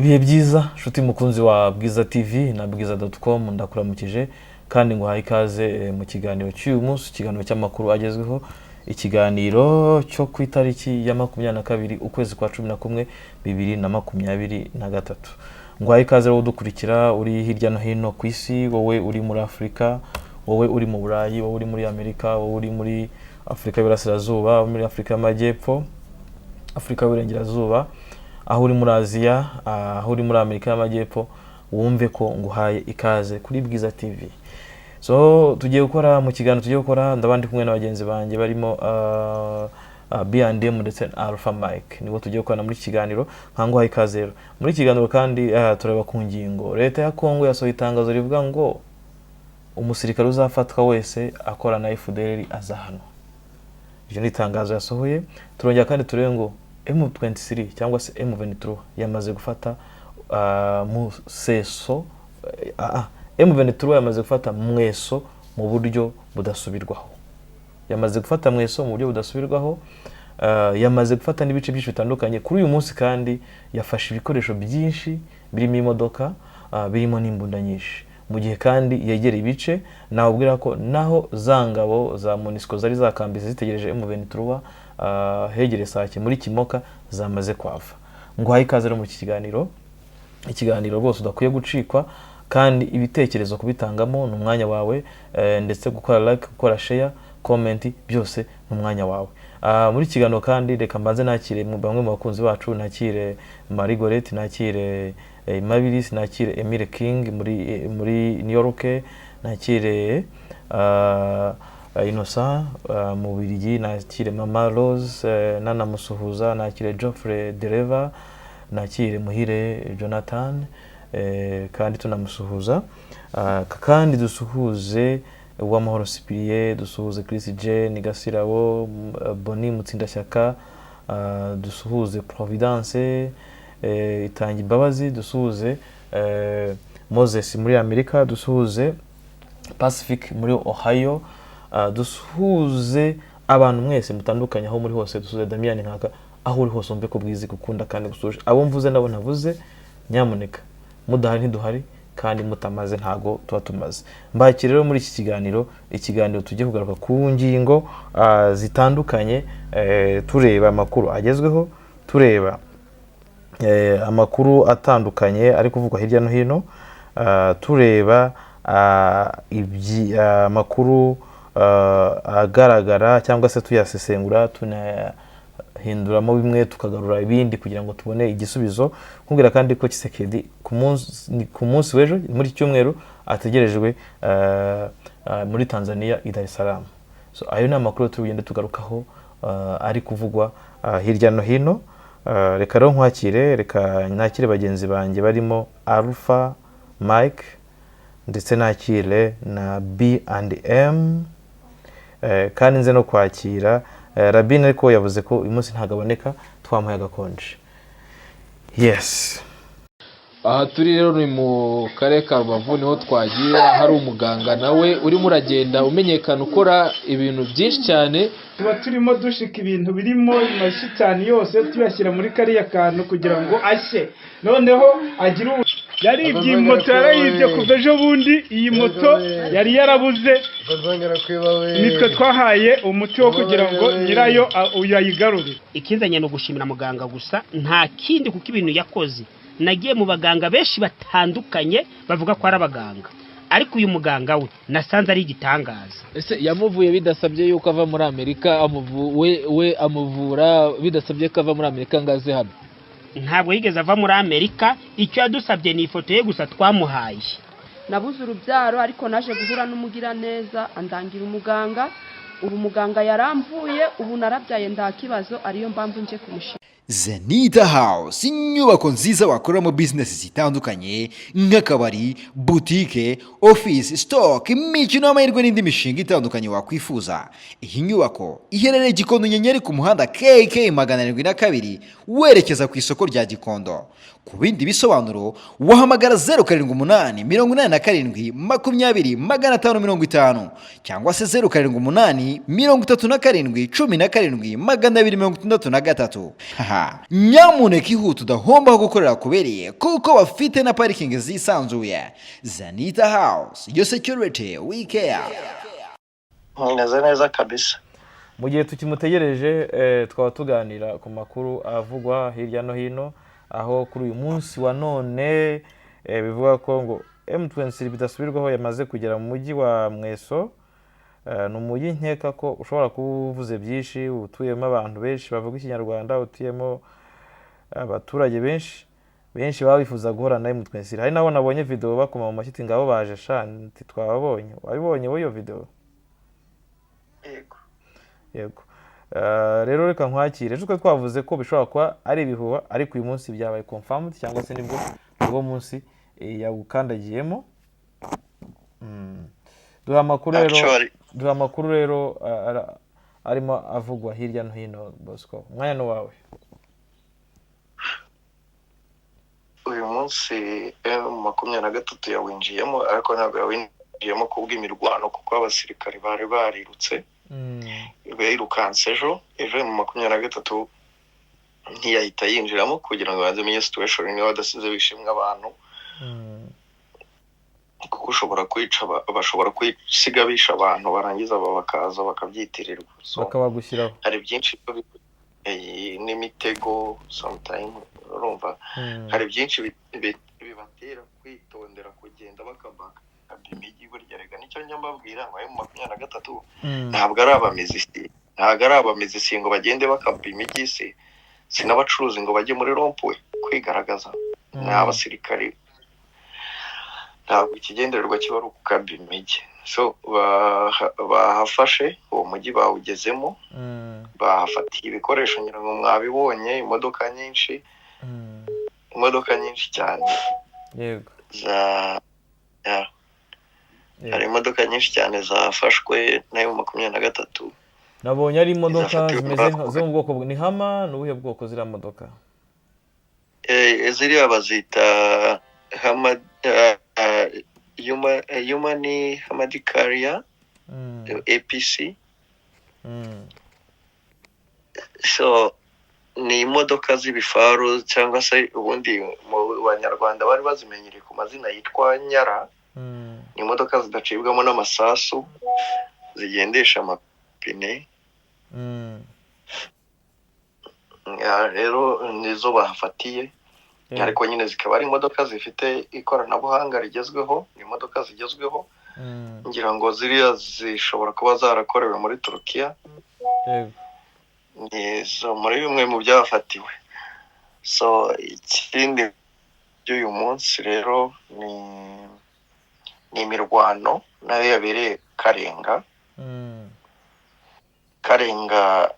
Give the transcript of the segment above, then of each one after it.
Ibihe byiza, nshuti mukunzi wa Bwiza TV na bwiza.com, ndakuramukije kandi nguhaye ikaze mu kiganiro cy'uyu munsi, ikiganiro cy'amakuru agezweho, ikiganiro cyo ku itariki ya 22 ukwezi kwa 11 2023. Nguhaye ikaze rero udukurikira uri hirya no hino ku isi, wowe uri muri Afurika, wowe uri mu Burayi, wowe uri muri Amerika, wowe uri muri Afurika y'Iburasirazuba, muri Afurika y'Amajyepfo, Afurika y'Uburengerazuba, aho uri muri Aziya, aho uri muri Amerika y'Amajyepfo, wumve ko nguhaye ikaze kuri Bwiza TV. So tugiye gukora mu kiganiro tugiye gukora, ndaba ndi kumwe na bagenzi banjye barimo B&M ndetse na Alpha Mike, nibo tugiye gukorana muri iki kiganiro. Nkanguhaye ikaze rero muri iki kiganiro. Kandi tureba ku ngingo: leta ya Kongo yasohoye itangazo rivuga ngo umusirikare uzafatwa wese akora na FDLR azahanwa. Iryo ni itangazo yasohoye. Turongera kandi turebe ngo M23 cyangwa se M23 yamaze gufata Museso, M23 yamaze gufata Mweso mu buryo budasubirwaho, yamaze gufata Mweso mu buryo budasubirwaho, yamaze gufata n'ibice byinshi bitandukanye. Kuri uyu munsi kandi yafashe ibikoresho byinshi birimo imodoka, birimo n'imbunda nyinshi, mu gihe kandi yegereye ibice nawubwira ko naho za ngabo za MONUSCO zari zakambise zitegereje M23, hegereye Sake muri Kimoka, zamaze kwava. Nguhaye ikaze rero mu iki kiganiro, ikiganiro rwose udakwiye gucikwa, kandi ibitekerezo kubitangamo ni umwanya wawe, ndetse gukora like, gukora share, comment, byose ni umwanya wawe. Muri iki kiganiro kandi reka mbanze nakire bamwe mu bakunzi bacu: nakire Marie Gorette, nakire Mabilis, nakire Emile King muri New York, nakire Innocent mu Bubiligi, nakire Mama Rose, Nana Musuhuza, nakire Geoffrey Dereva, nakire Muhire Jonathan, kandi tunamusuhuza. Kandi dusuhuze Uwamahoro Cyprien, dusuhuze Chris Jane Gasirabo, Boni Mutsindashyaka, dusuhuze Providence Itanga Imbabazi, dusuhuze Moses muri Amerika, dusuhuze Pacific muri Ohio, dusuhuze abantu mwese mutandukanye aho muri hose, dusuhuze Damian Nkaka aho uri hose, wumve ko Bwiza gukunda kandi gusuhuje. Abo mvuze nabo ntavuze, nyamuneka mudahari ntiduhari, kandi mutamaze ntago tuba tumaze. Mbakire rero muri iki kiganiro, ikiganiro tujye kugaruka ku ngingo zitandukanye, tureba amakuru agezweho, tureba amakuru atandukanye ari kuvugwa hirya no hino, tureba amakuru agaragara cyangwa se tuyasesengura, tunahinduramo bimwe tukagarura ibindi kugira ngo tubone igisubizo. Nkubwira kandi ko Tshisekedi ku munsi w'ejo muri iki cyumweru ategerejwe muri Tanzania i Dar es Salaam. So ayo ni amakuru turi bugende tugarukaho, ari kuvugwa hirya no hino. Reka rero nkwakire, reka nakire bagenzi banjye barimo Alpha Mike, ndetse nakire na B and M, kandi nze no kwakira Rabine, ariko yavuze ko uyu munsi ntabwo aboneka, twamuhaye agakonje. Yes. Aha turi rero ni mu karere ka Rubavu, niho twagiye. Hari umuganga nawe urimo uragenda umenyekana, ukora ibintu byinshi cyane. Tuba turimo dushika ibintu birimo amashitani yose, tuyashyira muri kariya kantu kugira ngo ashye, noneho agire ubu. Yaribye iyi moto, yarayibye kuva ejo bundi. Iyi moto yari yarabuze, nitwe twahaye umuti wo kugira ngo nyirayo uyu ayigarure. Ikinzanye ni ugushimira muganga gusa, nta kindi, kuko ibintu yakoze, nagiye mu baganga benshi batandukanye bavuga ko ari abaganga, ariko uyu muganga we nasanze ari igitangaza. Ese yamuvuye bidasabye yuko ava muri Amerika? We amuvura bidasabye ko ava muri Amerika ngo aze hano? Ntabwo yigeze ava muri Amerika. Icyo yadusabye ni ifoto ye gusa twamuhaye. Nabuze urubyaro, ariko naje guhura n'umugiraneza andangira umuganga. Ubu muganga yaramvuye, ubu narabyaye, nta kibazo. Ariyo mpamvu nje kumushima. Zenita House, inyubako nziza wakoreramo bizinesi zitandukanye nk'akabari, butike, ofisi, stock, imikino y'amahirwe n'indi mishinga itandukanye wakwifuza. Iyi nyubako iherereye Gikondo Nyenyeri, ku muhanda KK 702 werekeza ku isoko rya Gikondo. Ku bindi bisobanuro wahamagara 078 87 20 550 cyangwa se 078. 8 37 17 263. Haha, nyamuneka ihute udahomba aho gukorera kubereye, kuko bafite na parikingi zisanzuye. Zanita House, your security we care. Meze neza kabisa. Mu gihe tukimutegereje, twaba tuganira ku makuru avugwa hirya no hino, aho kuri uyu munsi wa none bivuga ko ngo M23 bidasubirwaho yamaze kugera mu mujyi wa Mweso. Ni umujyi nkeka ko ushobora kuba uvuze byinshi, utuyemo abantu benshi bavuga Ikinyarwanda, utuyemo abaturage benshi benshi baba bifuza guhura na M23. Hari nabo nabonye video bakoma mu mashyi, ngabo baje sha, nti twababonye. Wabibonye wowe iyo video? Yego. Yego. Rero reka nkwakire. Ejo twari twavuze ko bishobora kuba ari ibihuha, ariko uyu munsi byabaye confirmed, cyangwa se nibwo munsi yawukandagiyemo. Duha amakuru rero. Actually, Duha amakuru rero arimo avugwa hirya no hino. Bosco, umwanya ni wawe. Uyu munsi M23 yawinjiyemo, ariko ntabwo yawinjiyemo kubw'imirwano, kuko abasirikare bari barirutse, birukanse ejo. Ejo M23 ntiyahita yinjiramo kugira ngo banze amenye situation, niba badasize bishimwe abantu, kuko ushobora kwica bashobora kwisiga bisha abantu, barangiza bakaza bakabyitirirwa. So Bakabagushyiraho. hari byinshi n'imitego sometime, urumva, hari byinshi bibatera kwitondera kugenda bakabaka imijyi. Burya rega nicyo njya mbabwira ngo M23 ntabwo ari abamizisi, ntabwo ari abamizisi ngo bagende bakaba imijyi, si n'abacuruzi ngo bajye muri rond-point kwigaragaza. Ni abasirikari, ntabwo ikigendererwa kiba ari ukukaba imijyi. So bahafashe uwo mujyi, bawugezemo, bahafatiye ibikoresho, ngira ngo mwabibonye, imodoka nyinshi, imodoka nyinshi cyane za ya, hari imodoka nyinshi cyane zafashwe na M23. Nabonye ari imodoka Zafatiwe zimeze muri ako zo mu bwoko ni Hummer, ni ubuhe bwoko ziriya modoka? Ziriya bazita Hummer, Hummer, Hummer carrier, APC. So ni imodoka z'ibifaru, cyangwa se ubundi mu Banyarwanda bari bazimenyereye ku mazina yitwa Nyara. Ni imodoka zidacibwamo n'amasasu, zigendesha amapine. Ya, rero nizo bahafatiye, ariko nyine zikaba ari imodoka zifite ikoranabuhanga rigezweho, ni imodoka zigezweho. Ngira ngo ziriya zishobora kuba zarakorewe muri Turukiya. Ni zo muri bimwe mu byafatiwe. So ikindi by'uyu munsi rero ni imirwano nayo yabereye Karenga. Karenga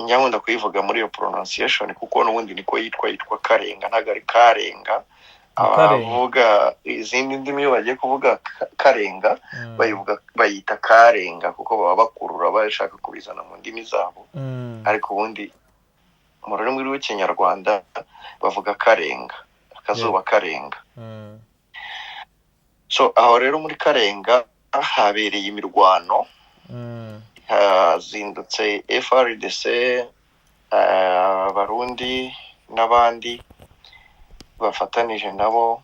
nyakunda kuyivuga muri iyo pronunciation, kuko n'ubundi niko yitwa, yitwa Karenga, ntabwo ari Karenga. Karenga. Abavuga izindi ndimi iyo bagiye kuvuga Karenga, bayivuga, bayita Karenga, kuko baba bakurura bashaka kubizana mu ndimi zabo, ariko ubundi mu rurimi rw'Ikinyarwanda bavuga Karenga, akazuba karenga. So aho rero muri Karenga habereye imirwano. Hazindutse FARDC, Abarundi n'abandi bafatanije nabo,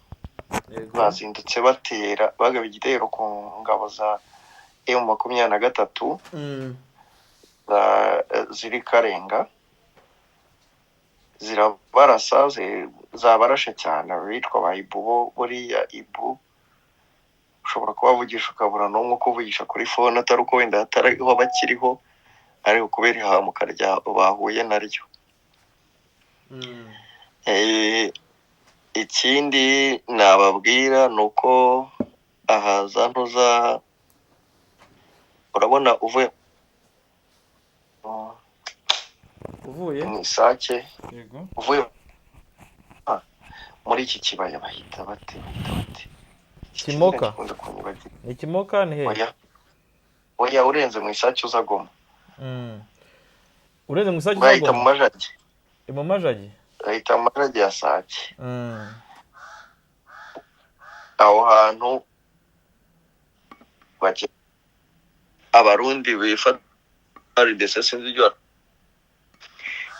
bazindutse batera, bagaba igitero ku ngabo za M23 ziri Karenga, zirabarasa, zabarashe cyane, abitwa ba Ibubo. Buriya Ibu ushobora kubavugisha ukabura n'umwe ukuvugisha kuri phone, atari uko wenda hatariho bakiriho, ariko kubera ihahamuka rya bahuye naryo. Ikindi nababwira ni uko aha za ntuza, urabona uvuye Uvuye mu Isake, uvuye muri iki kibaya, bahita bate, bahita bate? Iki kizina Kimoka? gikunda kunyibagirwa. Ni Kimoka, ni hehe? Oya oya, urenze mu Isake uza Goma. Urenze mu Isake? Bahita mu Goma? Majagi. Mu Majagi. Bahita mu Majagi ya Sake. Aho hantu bake Abarundi bifata RDC, sinzi ibyo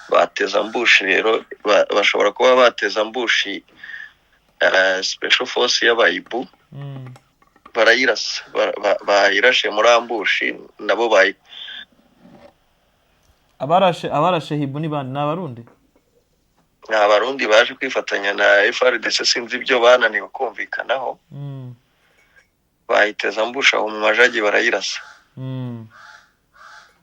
bateza ambush rero, bashobora kuba bateza ambush special force y'abayibu. Barayirasa, bayirashe muri ambush nabo bayi Abarashe hibu ni bande? Ni Abarundi? Ni Abarundi baje kwifatanya na FRDC, sinzi ibyo bananiwe kumvikanaho. Bayiteza ambush aho mu Majagi, barayirasa.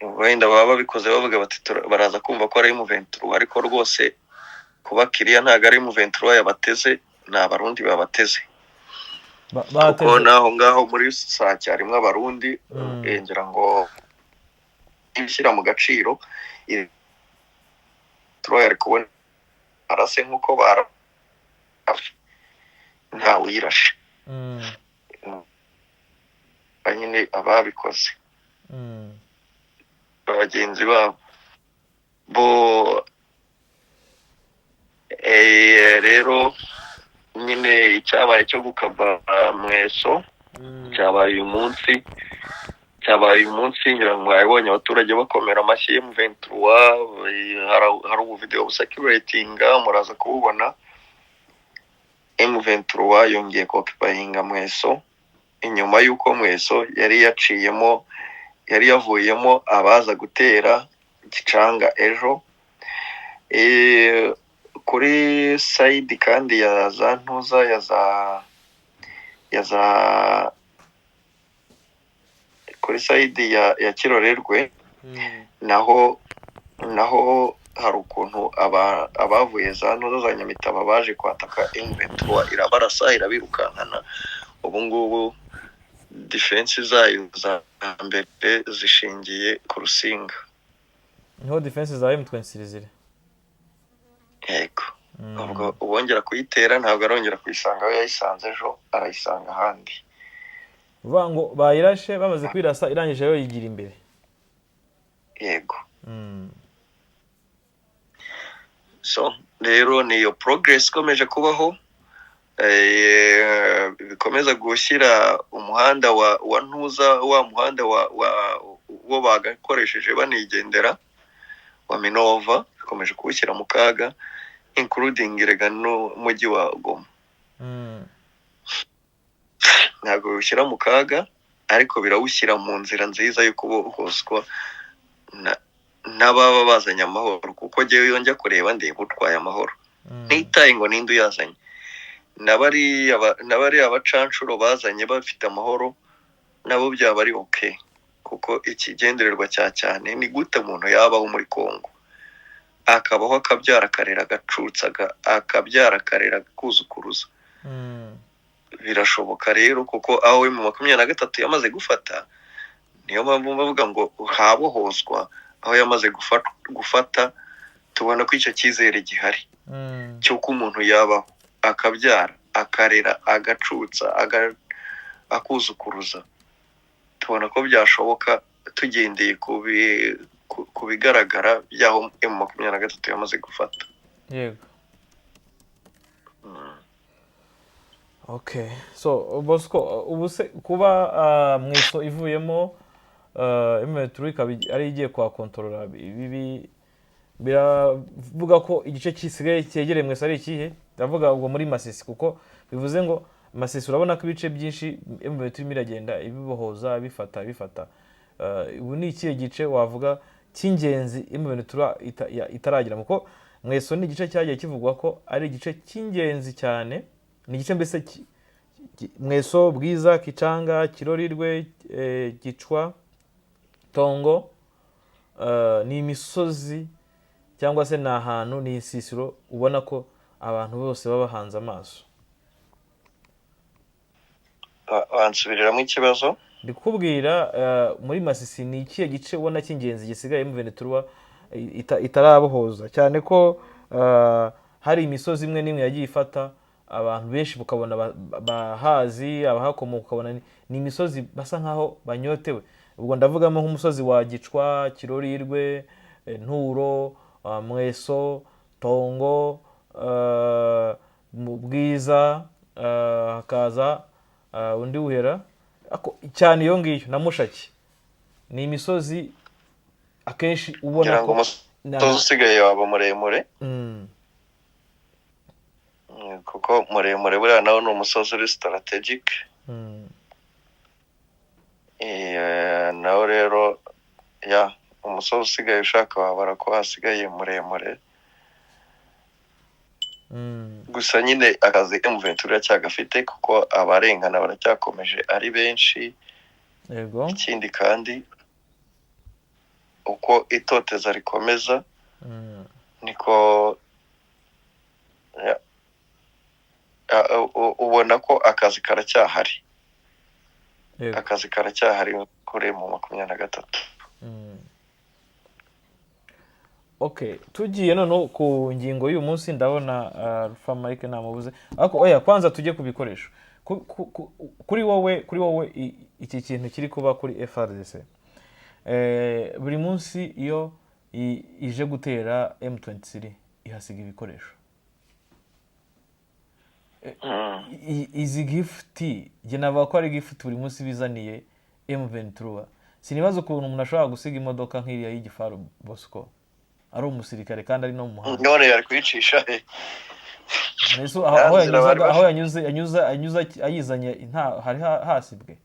Wenda baba babikoze bavuga bati baraza kumva ko ari M23, ariko rwose kuba kiriya ntabwo ari M23 yabateze, ni Abarundi babateze. Kuko Bateze naho ngaho muri Sake harimo Abarundi. Ngira ngo ibishyira mu gaciro Troy ari kubona arase nk'uko bara ntawe uyirashe. Nyine ababikoze bagenzi babo bo. Rero nyine icyabaye cyo gukava Mweso cyabaye uyu munsi, cyabaye uyu munsi. Ngira ngo mwabibonye, abaturage bakomera amashyi M23. Hari ubuvideo bucirculatinga, muraza kububona. M23 yongeye koccupyinga Mweso inyuma y'uko Mweso yari yaciyemo, yari yavuyemo abaza gutera Gicanga ejo. Kuri side kandi ya za ntuza ya za kuri side ya Kirorerwe, naho hari ukuntu abavuye za ntuza za Nyamitaba baje kwataka M23, irabarasa, irabirukankana. Ubu ngubu defense zayo za mbere zishingiye ku Rusinga. Niho defense za M23 ziri? Yego. Ubwo uwongera kuyitera ntabwo arongera kuyisanga aho yayisanze ejo, arayisanga ahandi. Uvuga ngo bayirashe, bamaze kwirasa irangije yo yigira imbere. Yego. So rero ni iyo progress ikomeje kubaho, bikomeza gushyira umuhanda wa ntuza, wa muhanda wa wo bagakoresheje banigendera wa Minova, bikomeje kuwushyira mu kaga, including rega n'umujyi wa Goma. Ntabwo biwushyira mu kaga, ariko birawushyira mu nzira nziza yo kubohozwa n'ababa bazanye amahoro, kuko njyewe iyo njya kureba ndeba utwaye amahoro, ntitaye ngo ninde uyazanye. N'abariya bacanshuro bazanye bafite amahoro nabo byaba ari okay, kuko ikigendererwa cya cyane ni gute umuntu yabaho muri Congo, akabaho, akabyara, akarera, agacutsa, akabyara, akarera, akuzukuruza. Birashoboka rero, kuko aho mu 23 yamaze gufata, niyo mpamvu bavuga ngo habohozwa aho yamaze gufata, tubona ko icyo cyizere gihari cy'uko umuntu yabaho, akabyara, akarera, agacutsa, akuzukuruza. Tubona ko byashoboka tugendeye ku bigaragara by'aho M23 yamaze gufata. Yego. Okay, so Bosco, ubu se kuba Mweso ivuyemo, M23 ikaba ari igiye kuhakontorora, ibi biravuga ko igice gisigaye cyegereye Mweso ari ikihe? Ndavuga ubwo muri Masisi, kuko bivuze ngo Masisi urabona ko ibice byinshi M23 irimo iragenda ibibohoza, bifata bifata. Ubu ni ikihe gice wavuga cy'ingenzi M23 itaragera? Kuko Mweso ni igice cyagiye kivugwa ko ari igice cy'ingenzi cyane, ni igice mbese Mweso, Bwiza, Kicanga, Kirorirwe, Gicwa, Tongo, ni imisozi cyangwa se ni ahantu, ni insisiro ubona ko abantu bose baba bahanze amaso. Bansubiriramo ikibazo. Ndi kukubwira, muri Masisi ni ikihe gice ubona cy'ingenzi gisigaye M23 itarabohoza, cyane ko hari imisozi imwe n'imwe yagiye ifata abantu benshi, ukabona bahazi, abahakomoka ukabona ni imisozi basa nkaho banyotewe. Ubwo ndavugamo nk'umusozi wa Gicwa, Kirorirwe, Nturo, Mweso, Tongo, mu Bwiza, hakaza undi wuhera cyane iyo ngiyo na Mushaki. Ni imisozi akenshi ubona Ngira ngo ko umusozi usigaye waba muremure. Kuko muremure buriya nawo ni umusozi uri strategic. Nawo rero ya umusozi usigaye ushaka wabara ko hasigaye muremure. Gusa nyine akazi M23 iracyagafite, kuko abarengana baracyakomeje ari benshi. Yego. Ikindi kandi uko itoteza rikomeza niko ubona ko akazi karacyahari. Yego. Akazi karacyahari kuri mu 23. Okay, tugiye noneho ku ngingo y'uyu munsi, ndabona Alpha Mike namubuze, ariko oya, kwanza tujye ku bikoresho. Kuri wowe iki kintu kiri kuba kuri FARDC, buri munsi iyo ije gutera M23 ihasiga ibikoresho. Izi gift, njye navuga ko ari gift buri munsi bizaniye M23. Sinibaza ukuntu umuntu ashobora gusiga imodoka nk'iriya y'igifaru, Bosco, ari umusirikare kandi ari no mu muhanda. None yari kuyicisha he? Mbese aho Nta nzira bari yanyuzaga, aho bafite. yanyuze ayizanye, nta hari hasibwe.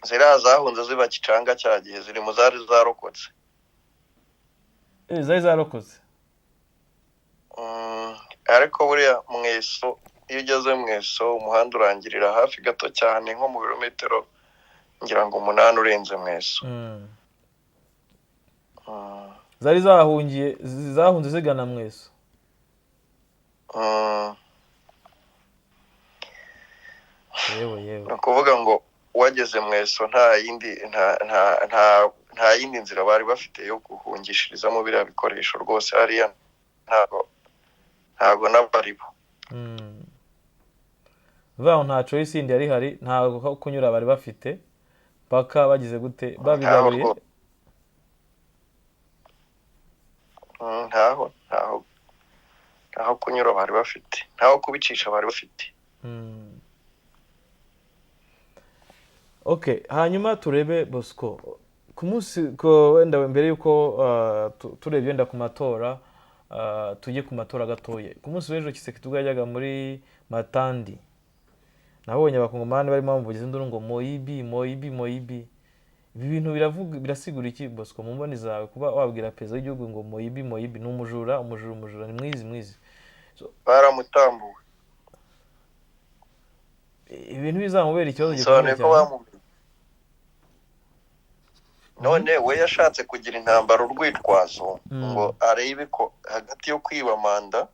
Ziriya zahunze ziba Kicanga cya gihe ziri mu zari zarokotse. Zari zarokotse. Ariko buriya Mweso, iyo ugeze Mweso umuhanda urangirira hafi gato cyane, nko mu birometero ngira ngo 8 urenze Mweso. Zari zahungiye, zahunze zigana Mweso. Yewe yewe! Ni ukuvuga ngo wageze Mweso nta yindi nta nta nta nta yindi nzira bari bafite yo guhungishirizamo biriya bikoresho rwose. Hariya ntabwo n'abari bo. Bivuga ngo nta choice yindi yari ihari, ntabwo ho kunyura bari bafite, paka bagize gute, babigaruye. Ntaho. Ntaho kunyura bari bafite, ntaho kubicisha bari bafite. Okay, hanyuma turebe, Bosco, ku munsi ko wenda mbere yuko turebye wenda ku matora, tujye ku matora gatoya. Ku munsi w'ejo Tshisekedi ubwo yajyaga muri Matandi, nabonye abakongomani barimo bamuvugiza induru ngo "Moyibi, moyibi, moyibi." Ibi bintu biravuga, birasigura iki, Bosco, mu mboni zawe, kuba wabwira perezida w'igihugu ngo "Moyibi, moyibi", ni umujura, umujura, umujura, ni mwizi, mwizi? Baramutambuwe. Ibintu bizamubera ikibazo Bisobanuye gikomeye ko cyane. bamumenye. None we yashatse kugira intambara urwitwazo ngo arebe ko hagati yo kwiba manda,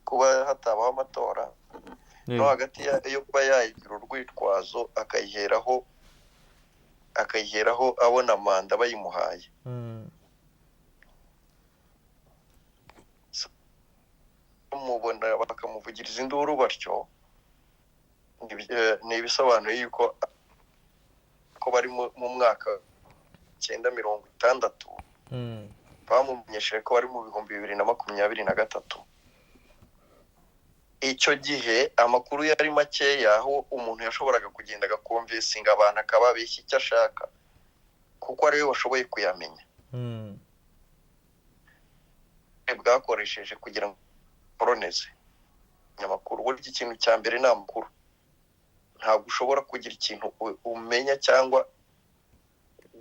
kuba hatabaho amatora, no hagati yo kuba yayigira urwitwazo akayiheraho abona manda bayimuhaye. Bamubona bakamuvugiriza induru batyo, ni ibisobanuye yuko ko bari mu mwaka 960. Bamumenyesheje ko bari mu 2023. Icyo gihe amakuru yari makeya, aho umuntu yashoboraga kugenda agaconvincinga abantu, akababeshya icyo ashaka kuko ariwe washoboye kuyamenya. Bwakoresheje kugira ngo koroneze amakuru. Burya ikintu cya mbere ni amakuru. Ntabwo ushobora kugira ikintu umenya cyangwa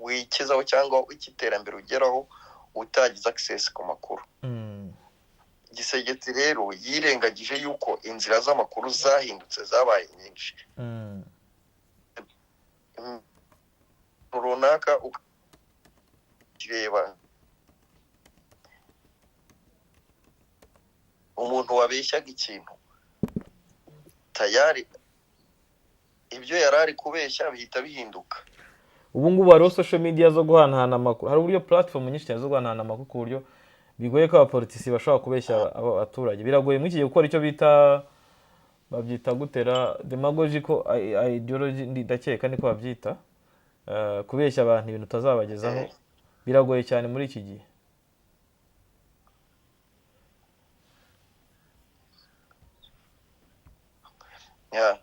wikizaho cyangwa icy'iterambere ugeraho utagize access ku makuru. Tshisekedi rero yirengagije yuko inzira z'amakuru zahindutse, zabaye nyinshi. Runaka ukireba umuntu wabeshyaga ikintu, tayari ibyo yari ari kubeshya bihita bihinduka. Ubu ngubu hariho social media zo guhanahana amakuru, hari uburyo platform nyinshi cyane zo guhanahana amakuru, ku buryo bigoye ko abapolitisi bashobora kubeshya abaturage. Biragoye muri iki gihe gukora icyo bita, babyita gutera demagogical ideology, ndakeka niko babyita. Kubeshya abantu ibintu utazabagezaho biragoye cyane muri iki gihe. Yeah.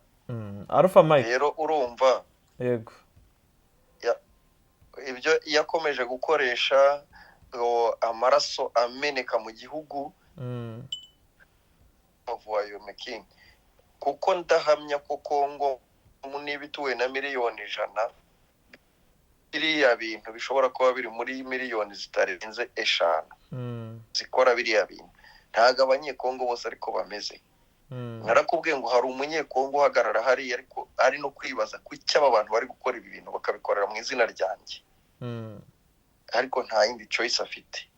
Alpha Mike. Rero urumva Yego. Ibyo yakomeje gukoresha amaraso ameneka mu gihugu avuye Mekin, kuko ndahamya ko Kongo niba ituwe na 100 miliyoni, biriya bintu bishobora kuba biri muri miliyoni zitarenze 5 zikora biriya bintu. Ntabwo Abanyekongo bose ariko bameze. Narakubwiye ngo hari Umunyekongo uhagarara hariya, ariko ari no kwibaza kuki aba bantu bari gukora ibi bintu, bakabikorera mu izina ryanjye, ariko nta yindi choice afite.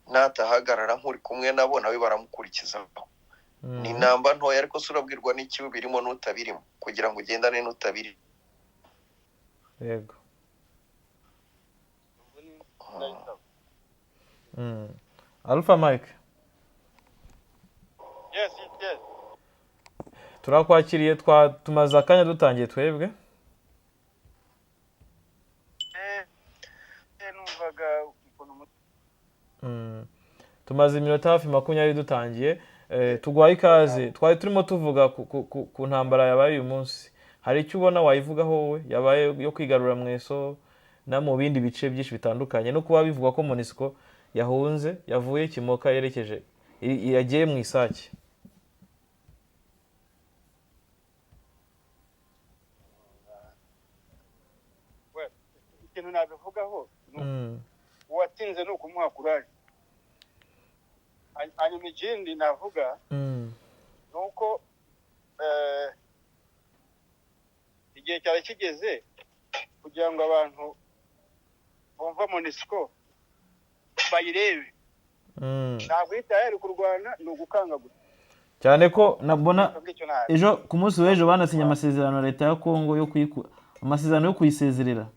Natahagarara nk'uri kumwe nabo, nawe baramukurikizaho. Ni namba ntoya, ariko se urabwirwa n'iki birimo n'utabirimo, kugira ngo ugendane n'utabirimo? Yego. Alpha Mike. Yes. Turakwakiriye, tumaze akanya dutangiye twebwe. Numvaga ukuntu Tumaze iminota hafi 20 dutangiye. Tuguhaye ikaze. Twari turimo tuvuga ku ntambara yabaye uyu munsi. Hari icyo ubona wayivugaho wowe, yabaye yo kwigarura Mweso no mu bindi bice byinshi bitandukanye, no kuba bivugwa ko MONUSCO yahunze, yavuye Kimoka yerekeje yagiye mu Isake? Ikintu nabivugaho ni uwatsinze ni ukumuha kuraje. Hanyuma ikindi navuga ni uko igihe cyari kigeze kugira ngo abantu bumva MONUSCO bayirebe. Ntabwo iri tayari kurwana, ni ugukanga gusa. Cyane ko nabona Icyo ngicyo ntabwo. ejo, ku munsi w'ejo, banasinye amasezerano na leta ya Kongo yo kuyiku amasezerano yo kuyisezerera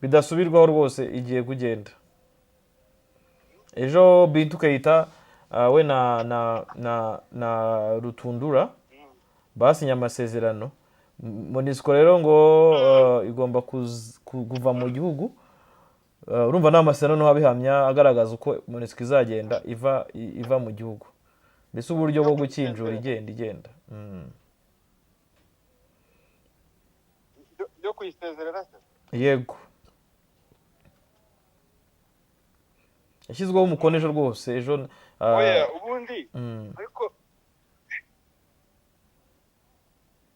bidasubirwaho rwose, igiye kugenda. Ejo Bintu Keita we na Rutundura basinye amasezerano. MONUSCO rero ngo igomba kuva mu gihugu. Urumva ni amasezerano abihamya, agaragaza uko MONUSCO izagenda iva mu gihugu, mbese uburyo bwo gukinjura igenda. Byo kuyisezerera se? Yego, yashyizweho umukono ejo rwose, ejo. Oya, ubundi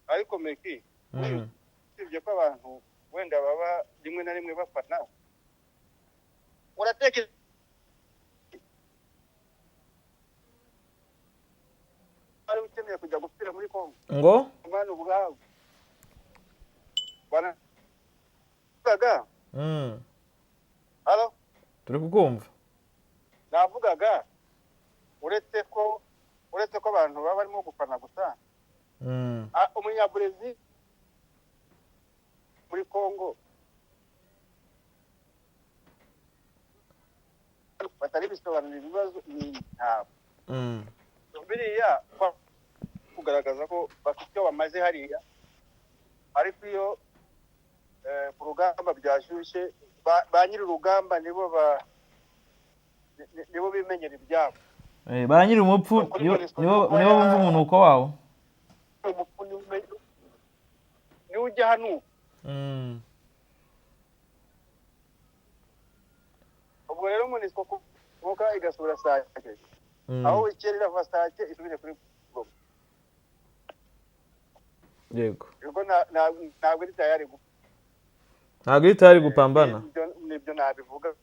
ariko Meki, usibye ko abantu wenda baba rimwe na rimwe bafana, uratekereza wari ukeneye kujya gupfira muri Kongo? Ngo? Umwana ubwabo banavugaga. Halo? Turi kukumva. Navugaga uretse ko abantu baba barimo gufana gusa, Umunyabrezil muri Kongo batari bisobanura ibibazo ni ntabwo biriya kugaragaza ko bafite icyo bamaze hariya, ariko iyo ku rugamba byashyushye, ba nyiri urugamba nibo bimenyera ibyabo. Ba nyiri umupfu nibo bumva umunuko wawo. Umupfu niwe ujya hano. Ubwo rero MONUSCO kuvuka igasubira Sake, aho ikera irava Sake isubire kuri Goma. Yego. Ubwo ntabwo iri tayari gupfa. Ntabwo iri tayari gupambana. Nibyo nabivuga.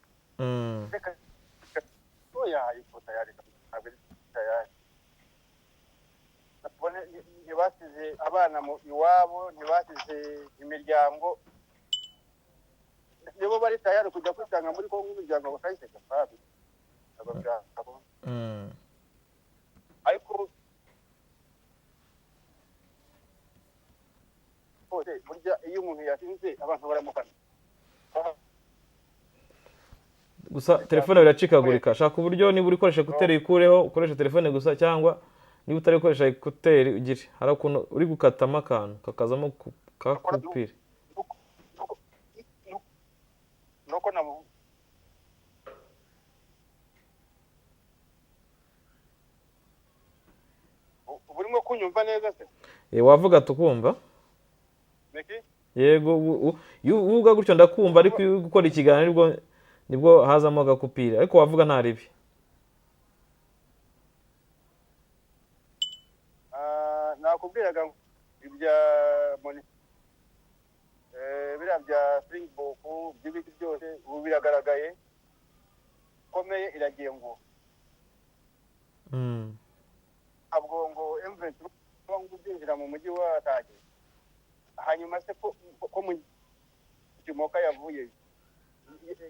Reka, oya, iko tayari, ntabwo iri tayari. Ntibasize abana mu iwabo, ntibasize imiryango, nibo bari tayari kujya kwitanga muri Kongo, imiryango bakayiseka fabi, ntabwo byakabona. Ariko bose burya iyo umuntu yatinze abantu baramufana. Gusa telefone biracikagurika. Shaka uburyo niba uri gukoresha écouteurs ikureho, ukoresha telefone gusa, cyangwa niba utari gukoresha écouteurs ugire, hari ukuntu uri gukatamo akantu kakazamo ka coupure. Nuko namu ubu urimo kunyumva neza se? Wavuga tukumva. Meki. Yego, iyo uvuga gutyo ndakumva, ariko iyo uri gukora ikiganiro nibwo hazamo agakupira, ariko wavuga nta ribi. Ah, nakubwiraga ngo ibya biriya bya Springbok by'ibiti byose ubu biragaragaye, komeye iragiye ngo ntabwo ngo M23 ngo byinjira mu mujyi wa Sake. Hanyuma se ko mu Kimoka yavuye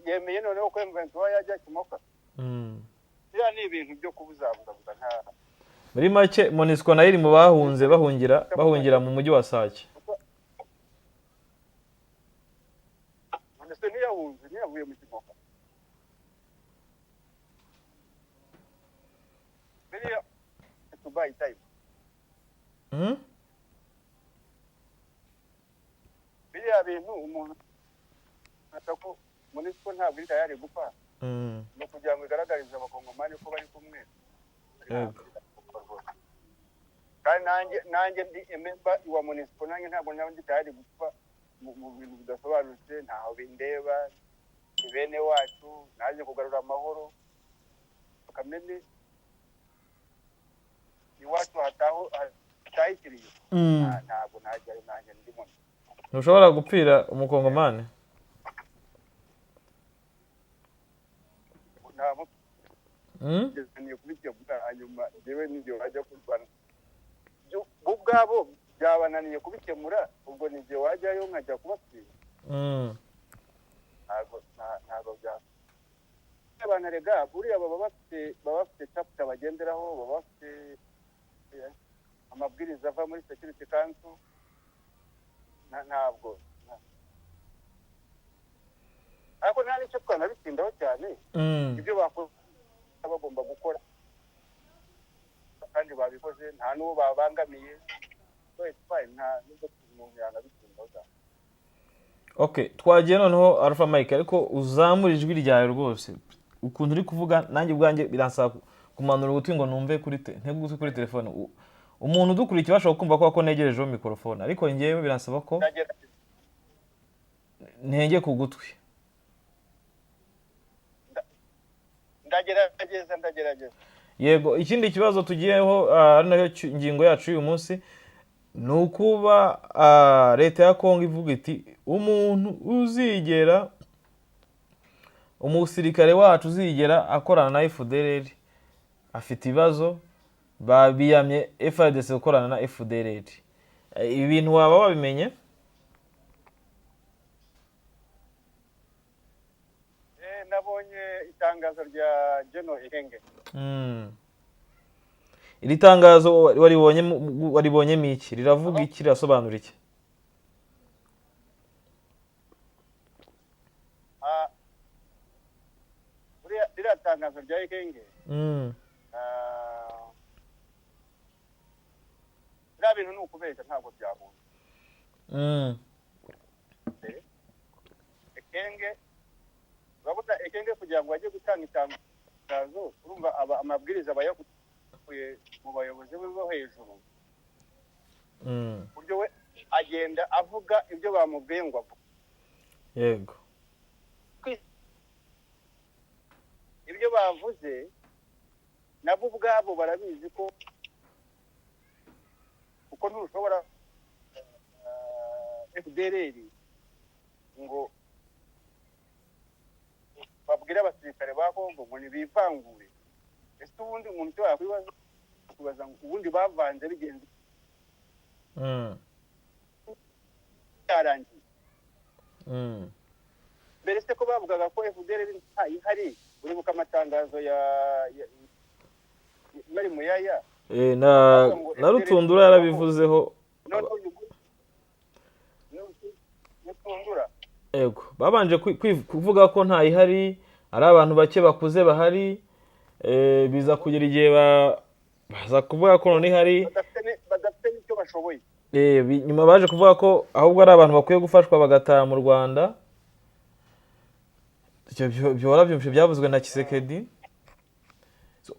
yemeye noneho ko M23 yajya Kimoka? Biriya ni ibintu byo kubuzabuzabuza nta Muri make MONUSCO nayo iri mu bahunze, bahungira mu mujyi wa Sake. MONUSCO ntiyahunze, ntiyavuye mu Kimoka. Biriya to buy time. Biriya bintu umuntu ata ko MONUSCO ntabwo iri tayari gupfa, ni ukugira ngo igaragarize abakongomani ko bari kumwe. Yego. Kandi nanjye ndi member wa MONUSCO, nanjye ntabwo naba ndi tayari gupfa mu bintu bidasobanutse, ntaho bindeba, ni bene wacu, naje kugarura amahoro kamene iwacu hataho hatayikiriye. Ntabwo najyayo nanjye ndimo. Ntushobora gupfira umukongomani? Ntabwo niyo kubikemura, hanyuma njyewe n'igihe wajya kurwana bo ubwabo byabananiye kubikemura, ubwo ni igihe wajyayo nkajya kubapfira. Ntabwo bya abantu rega buriya baba bafite chapter bagenderaho, baba bafite amabwiriza ava muri Security Council. Ntabwo ariko nta n'icyo twanabitindaho cyane. Ibyo bakoze bagomba gukora kandi babikoze, nta n'uwo babangamiye, so it's fine, nta n'ubwo umuntu yanabitindaho cyane. Okay, twagiye noneho Alpha Mike, ariko uzamura ijwi ryawe rwose. Ukuntu uri kuvuga nanjye ubwanjye biransaba kumanura ugutwi ngo numve kuri ntege ugutwi kuri telefone. Umuntu udukurikiye bashobora kumva ko negerejeho mikorofone, ariko njyewe biransaba ko Ndagerageza. ntenge ku gutwi. Ndagerageza. Yego, ikindi kibazo tugiyeho, ari nayo ngingo yacu y'uyu munsi, ni ukuba leta ya Kongo ivuga iti umuntu uzigera, umusirikare wacu uzigera akorana na FDLR afite ibibazo, babiyamye FARDC gukorana na FDLR. Ibi bintu waba wabimenye? Nabonye itangazo rya General Ekenge. Iri tangazo waribonyemo iki? Riravuga iki? Rirasobanura iki? Ririya tangazo rya Ekenge, biriya bintu ni ukubeshya, ntabwo byabunze. Ekenge, urabona Ekenge kugira ngo ajye gutanga itangazo, urumva amabwiriza aba yakuye mu bayobozi be bo hejuru, buryo we agenda avuga ibyo bamubwiye ngo avuge. Yego. Ibyo bavuze nabo ubwabo barabizi ko kuko ntushobora FDLR ngo babwire abasirikare ba Kongo ngo ntibivangure. Ese ubundi umuntu icyo yakwibaza, kubaza ngo ubundi bavanze bigenze byarangiye. Mbere se ko bavugaga ko FDLR ntayihari, uribuka amatangazo ya Mari Muyaya? Na Rutundura yarabivuzeho. Rutundura. Yego, babanje kuvuga ko ntayihari, ari abantu bake bakuze bahari, biza kugera igihe baza kuvuga ko none ihari, badafite n'icyo bashoboye. Nyuma baje kuvuga ko ahubwo ari abantu bakwiye gufashwa bagataha mu Rwanda. Ibyo byavuzwe na Tshisekedi.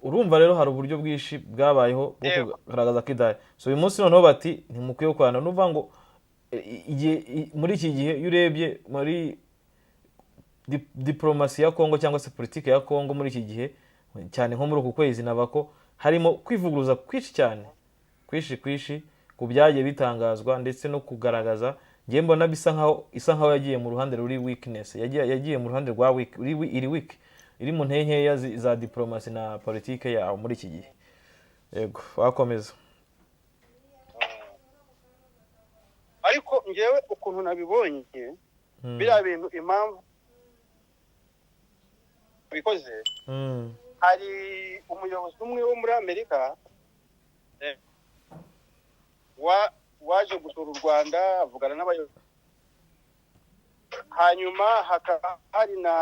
Urumva rero hari uburyo bwinshi bwabayeho bwo kugaragaza ko idahari. So uyu munsi noneho bati ntimukwiye gukorana, n'uvuga ngo Muri iki gihe, iyo urebye muri diplomasi ya Kongo cyangwa se politiki ya Kongo muri iki gihe, cyane nko muri uku kwezi, naba ko harimo kwivuguruza kwinshi cyane, kwinshi kwinshi, ku byagiye bitangazwa ndetse no kugaragaza. Ngiye mbona bisa nkaho isa nkaho yagiye mu ruhande ruri weakness, yagiye mu ruhande rwa weak, iri weak, iri mu ntege nkeya za diplomasi na politike yawo muri iki gihe. Yego, wakomeza. Ariko ngewe ukuntu nabibonye, biriya bintu impamvu bikoze, hari umuyobozi umwe wo muri Amerika waje gusura u Rwanda, avugana n'abayobozi, hanyuma hakaba hari na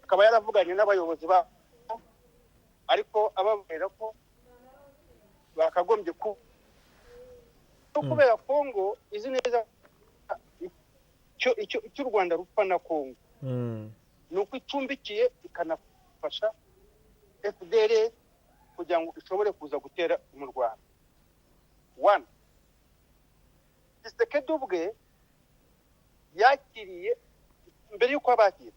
akaba yaravuganye n'abayobozi ba, ariko ababwira ko bakagombye ku kubera Kongo izi neza icyo u Rwanda rupfa na Kongo, ni uko icumbikiye ikanafasha FDLR kugira ngo ishobore kuza gutera mu Rwanda. One, Tshisekedi ubwe yakiriye, mbere y'uko abakira,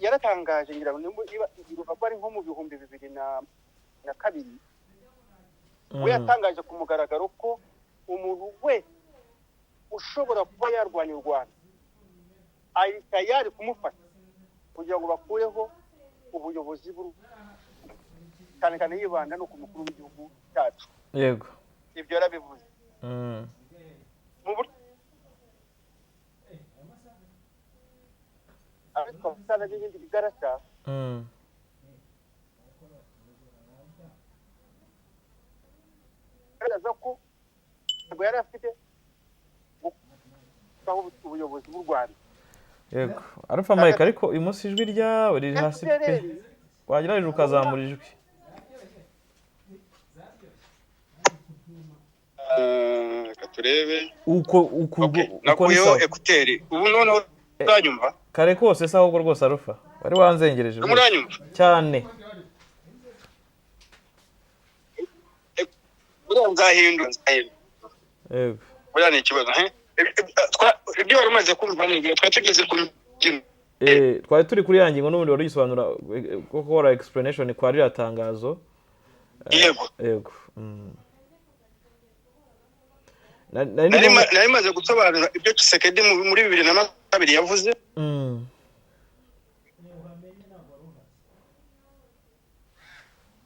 yaratangaje, ngira ngo niba iruva ari nko mu 2002, we yatangaje ku mugaragaro ko umuntu wese ushobora kuba yarwanya u Rwanda ari tayari kumufasha kugira ngo bakureho ubuyobozi bw'u, cyane cyane yibanda no ku mukuru w'igihugu cyacu. Ibyo yarabivuze. Mu buryo ariko cyane n'ibindi bigarasha, bigaragaza ko ntabwo yari afite gukuraho ubuyobozi bw'u Rwanda. Yego, Alpha Mike, ariko uyu munsi ijwi ryawe riri hasi pe. FDLR Wagerageje ukazamura ijwi. Reka turebe. Uko Okay, uko ni nakuyeho sawa. Ekuteri ubu noneho uranyumva? Kare kose se ahubwo rwose, Alpha, wari wanzengereje rwose. Muranyumva? Cyane. Buriya nzahindura. Yego. Buriya ni ikibazo, he? Ibyo wari umaze kumva ni ibyo twari tugeze ku ngingo. Twari turi kuri ya ngingo n'ubundi wari ugisobanura, ko gukora explanation kwa ririya tangazo. Yego. Yego. Nari ndimo- Nari maze gusobanura ibyo Tshisekedi muri 2020 yavuze.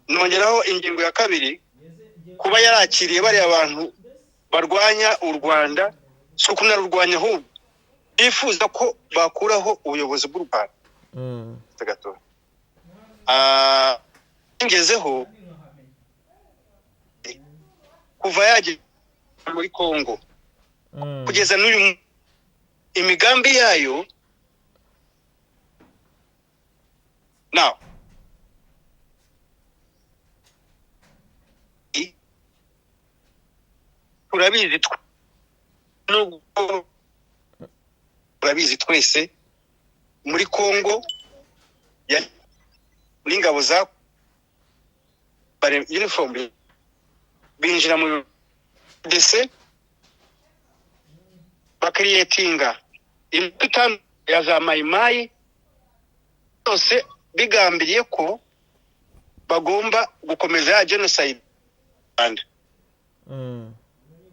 Nongeraho ingingo ya kabiri, kuba yarakiriye bariya bantu barwanya u Rwanda, si ukunarurwanya ahubwo bifuza ko bakuraho ubuyobozi bw'u Rwanda. Gato. Ngezeho kuva yagera muri Kongo kugeza n'uyu imigambi yayo now turabizi, nubwo turabizi twese, muri Kongo n'ingabo za uniform binjira mu DC, bakiriyetinga imitwe itanu ya za mayimayi yose, bigambiriye ko bagomba gukomeza ya genocide mu Rwanda.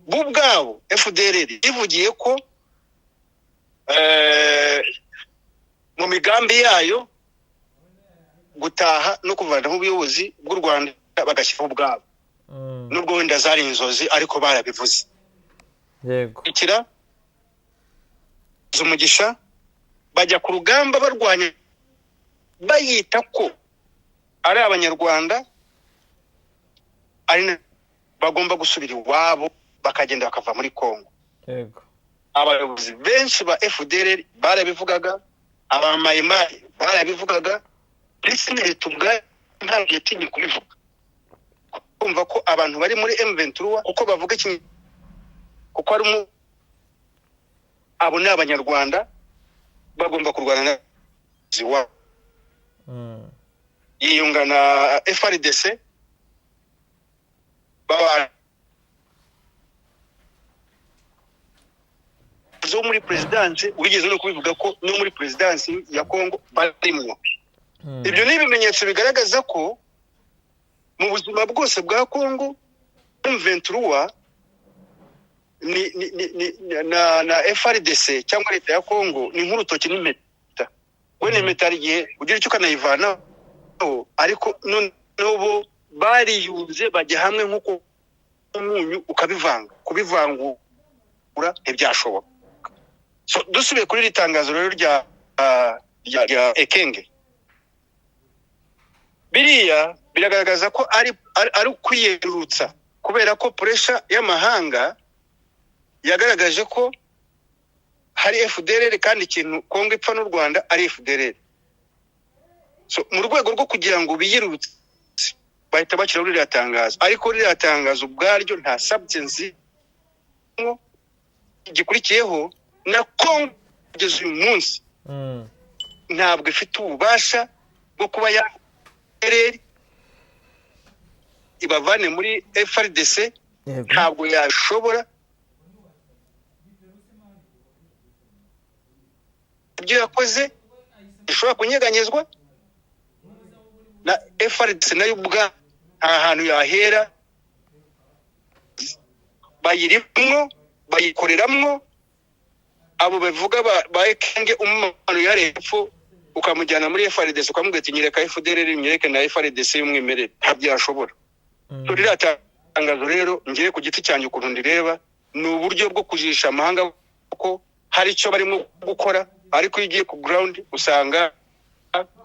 Bo ubwabo FDLR ivugiye ko mu migambi yayo gutaha no kuvanaho ubuyobozi bw'u Rwanda bagashyiraho ubwabo, nubwo wenda zari inzozi ariko barabivuze. Ikira umugisha bajya ku rugamba barwanya, bayita ko ari abanyarwanda, ari bagomba gusubira iwabo bakagenda bakava muri Kongo. Abayobozi benshi ba FDLR barabivugaga, abamayimayi barabivugaga, ndetse na leta ubwayo ntabwo yatinye kubivuga. Kumva ko abantu bari muri M23 kuko bavuga iki, kuko ari abo ni abanyarwanda bagomba kurwana na ziwa. Yiyunga na FARDC baba zo muri perezidansi, wigeze no kubivuga ko no muri perezidansi ya Kongo barimwo. Ibyo ni ibimenyetso bigaragaza ko mu buzima bwose bwa Kongo M23 ni na FARDC cyangwa leta ya Kongo ni nk'urutoki n'impeta. We ni impeta, hari igihe ugira icyo ukanayivanaho, ariko noneho bo bariyunze, bajya hamwe nk'uko umunyu ukabivanga, kubivangura ntibyashoboka. So dusubiye kuri iri tangazo rero rya Ekenge, biriya biragaragaza ko ari ukwiyerurutsa, kubera ko pressure y'amahanga yagaragaje ko hari FDLR, kandi ikintu Kongo ipfa n'u Rwanda ari FDLR. So mu rwego rwo kugira ngo biyerurutse bahita bashyiraho ririya tangazo, ariko ririya tangazo ubwaryo nta substance gikurikiyeho. Na Kongo kugeza uyu munsi ntabwo ifite ububasha bwo kuba ya FDLR ibavane muri FARDC. Ntabwo yashobora. Ibyo yakoze ishobora kunyeganyezwa na FARDC, nayo ubwa nta hantu yahera. Bayirimwo, bayikoreramwo. Abo bavuga ba Ekenge, umumano yari hepfo ukamujyana muri FARDC, ukamubwira ati: "Nyereka FDLR, nyereke na FARDC y'umwimerere," ntabyo yashobora. Ririya tangazo rero, ngiye ku giti cyanjye ukuntu ndireba, ni uburyo bwo kujisha amahanga ko hari icyo barimo gukora, ariko iyo ugiye ku ground usanga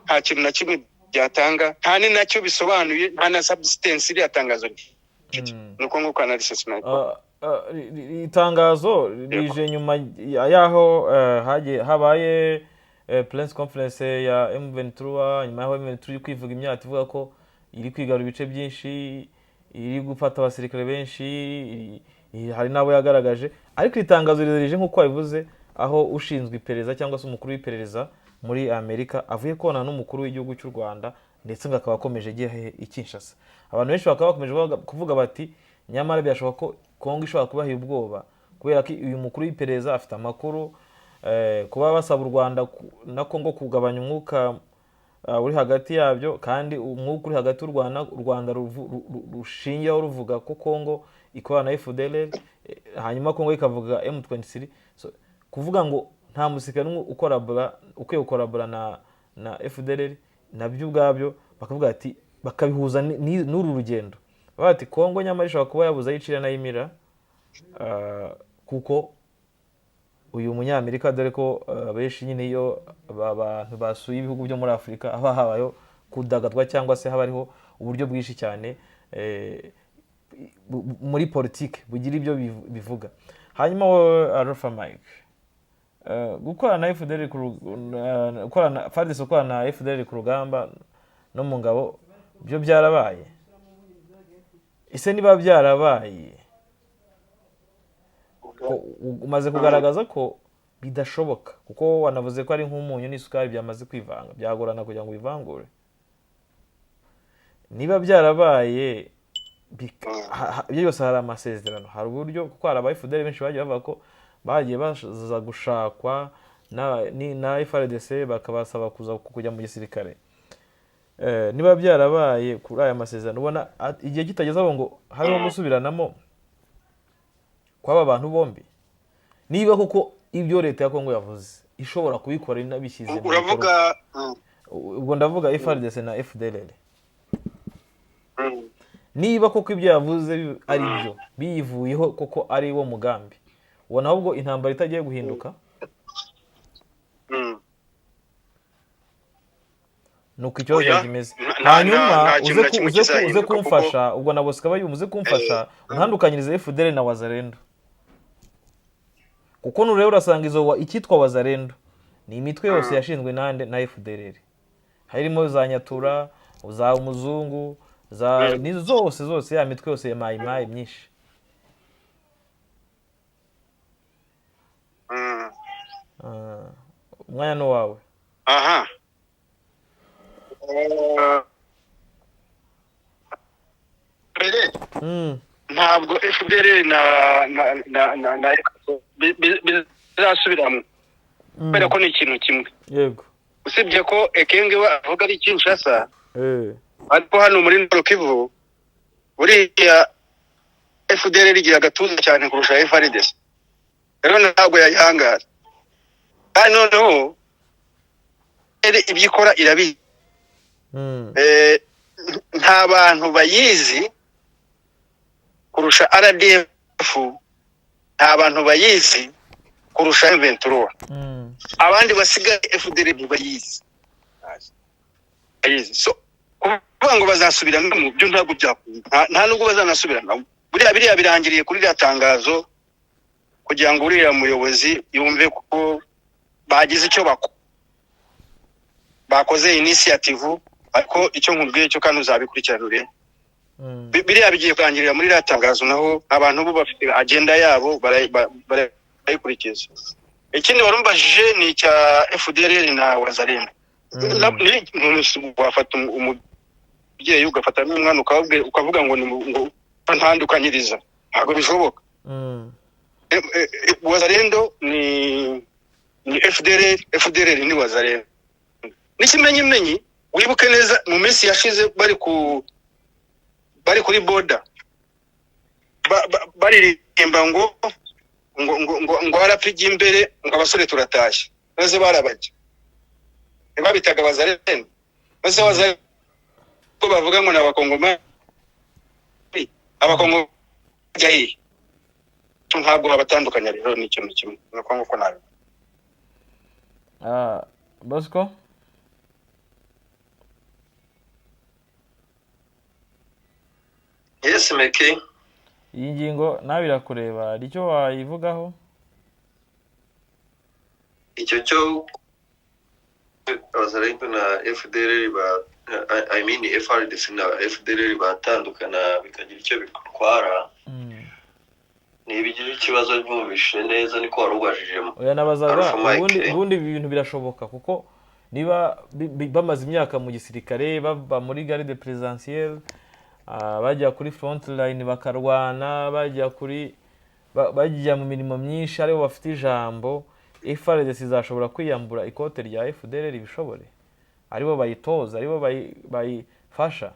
nta kintu na kimwe byatanga, nta ni nacyo bisobanuye, nta na substance iriya tangazo rifite. Ni uko nguko analysis nayikora. Itangazo rije nyuma y'aho habaye press conference ya M23, nyuma y'aho M23 iri kwivuga imyato, ivuga ko iri kwigarura ibice byinshi, iri gufata abasirikare benshi, hari n'abo yagaragaje. Ariko iri tangazo rije, nk'uko wabivuze, aho ushinzwe iperereza cyangwa se umukuru w'iperereza muri Amerika avuye kubonana n'umukuru w'igihugu cy'u Rwanda, ndetse ngo akaba akomeje agiye hehe? I Kinshasa. Abantu benshi bakaba bakomeje kuvuga bati: "Nyamara byashoboka ko Kongo ishobora kubaha ubwoba, kubera ko uyu mukuru w'iperereza afite amakuru." Kuba basaba u Rwanda na Kongo kugabanya umwuka uri hagati yabyo, kandi umwuka uri hagati y'u Rwanda, u Rwanda rushingiyeho ruvuga ko Kongo ikorana na FDLR, hanyuma Kongo ikavuga M23. So, kuvuga ngo nta musirikare n'umwe ukorabora, ukwiye gukorabora na FDLR, nabyo ubwabyo bakavuga ati, bakabihuza n'uru rugendo, bavuga ati: "Kongo nyamara ishobora kuba yabuze aho icira n'ayimira," kuko uyu Munyamerika, dore ko benshi nyine iyo abantu basuye ibihugu byo muri Afurika haba habayeho kudagadwa, cyangwa se haba hariho uburyo bwinshi cyane muri politiki bugira ibyo bivuga. Hanyuma wowe Alpha Mike, gukorana na FDLR gukorana FARDC, gukorana na FDLR ku rugamba no mu ngabo, byo byarabaye. Ese niba byarabaye, ko umaze kugaragaza ko bidashoboka, kuko wanavuze ko ari nk'umunyu n'isukari byamaze kwivanga, byagorana kugira ngo ubivangure. Niba byarabaye, ibyo byose hari amasezerano, hari uburyo, kuko hari aba FDLR benshi bagiye bavuga ko bagiye baza gushakwa na FARDC, bakabasaba kuza kujya mu gisirikare. Niba byarabaye kuri aya masezerano, ubona igihe kitageze aho ngo hariho gusubiranamo kw'aba bantu bombi, niba koko ibyo leta ya Kongo yavuze ishobora kubikora inabishyize mu bikorwa? Uravuga Ubwo ndavuga FARDC na FDLR. Niba koko ibyo yavuze ari byo, biyivuyeho koko ari wo mugambi, ubona ahubwo intambara itagiye guhinduka? Ni uko ikibazo Oya, kimeze. nta Hanyuma kintu uze na kimwe uze kizahinduka kuko kumfasha, ubwo na Bosco aba yumva, uze kumfasha untandukanyirize FDLR na Wazalendo, kuko nureba urasanga izo icyitwa Wazalendo ni imitwe yose yashinzwe nande? Na FDLR. Harimo za Nyatura, za Umuzungu, za nizo zose zose, ya mitwe yose ya Mayi Mayi myinshi. Umwanya ni uwawe. Aha. Mbere ntabwo FDLR na Bazasubiramo kubera ko ni ikintu kimwe. Yego. Usibye ko Ekenge we avuga ari Kinshasa, ariko hano muri Nord Kivu buriya FDLR igira agatuza cyane kurusha FARDC, rero ntabwo yayihangara. Kandi noneho ibyo ikora irabizi. Nta bantu bayizi kurusha RDF, nta bantu bayizi kurusha M23. Abandi basigaye FDLR ntibayizi, bayizi. So kuvuga ngo bazasubiramo byo ntabwo byakunda, nta nubwo bazanasubiramo. Buriya biriya birangiriye kuri iriya tangazo kugira ngo uriya muyobozi yumve ko bagize icyo bakoze initiative, ariko icyo nkubwiye cyo kandi uzabikurikirana urebe. Biriya bigiye kurangirira muri iriya tangazo, naho abantu bo bafite agenda yabo barayikurikiza. Ikindi warumbajije ni icya FDLR na Wazalendo. Wafata umubyeyi ugafata n'umwana ukavuga ngo ngo ntandukanyiriza, ntabwo bishoboka. Wazalendo ni FDLR, FDLR ni Wazalendo. N'ikimenyimenyi wibuke neza mu minsi yashize bari kuri border baririmba ngo ngo ngo ngo ngo RPG imbere, ngo abasore turatashye, maze barabajya ntibabitaga Wazalendo? Maze Wazalendo ko bavuga ngo ni Abakongomani, Abakongo bajya hehe? Ntabwo babatandukanya rero, ni ikintu kimwe, ni uko nguko nabi. Bosco. Yes, Meki. Iyi ngingo nawe irakureba, hari icyo wayivugaho? Icyo cyo Wazalendo na FDLR ba I mean FARDC na FDLR batandukana bikagira icyo bitwara, niba igira ikibazo ntumvishe neza niko wari ubajijemo. Oya, nabazaga Alpha Mike. Ubundi ibi bintu birashoboka kuko niba bamaze imyaka mu gisirikare, bava muri garde présidentielle, bajya kuri front line bakarwana, bajya kuri bajya mu mirimo myinshi aribo bafite ijambo, FARDC izashobora kwiyambura ikote rya FDLR bishobore aribo bayitoza, aribo bayifasha?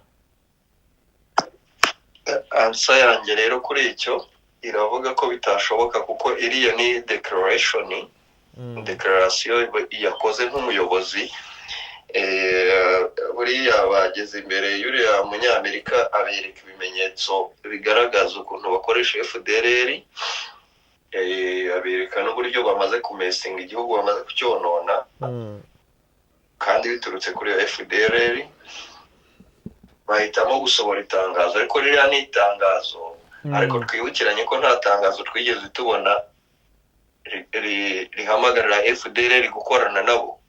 Answer yanjye rero kuri icyo iravuga ko bitashoboka, kuko iriya ni declaration, declaration yakoze nk'umuyobozi. Buriya bageze imbere y'uriya munyamerika abereka ibimenyetso bigaragaza ukuntu bakoresha FDLR, abereka n'uburyo bamaze kumesinga igihugu, bamaze kucyonona, kandi biturutse kuri iyo FDLR. Bahitamo gusohora itangazo, ariko ririya ni itangazo. Ariko twibukiranye ko nta tangazo twigeze tubona rihamagarira FDLR gukorana nabo.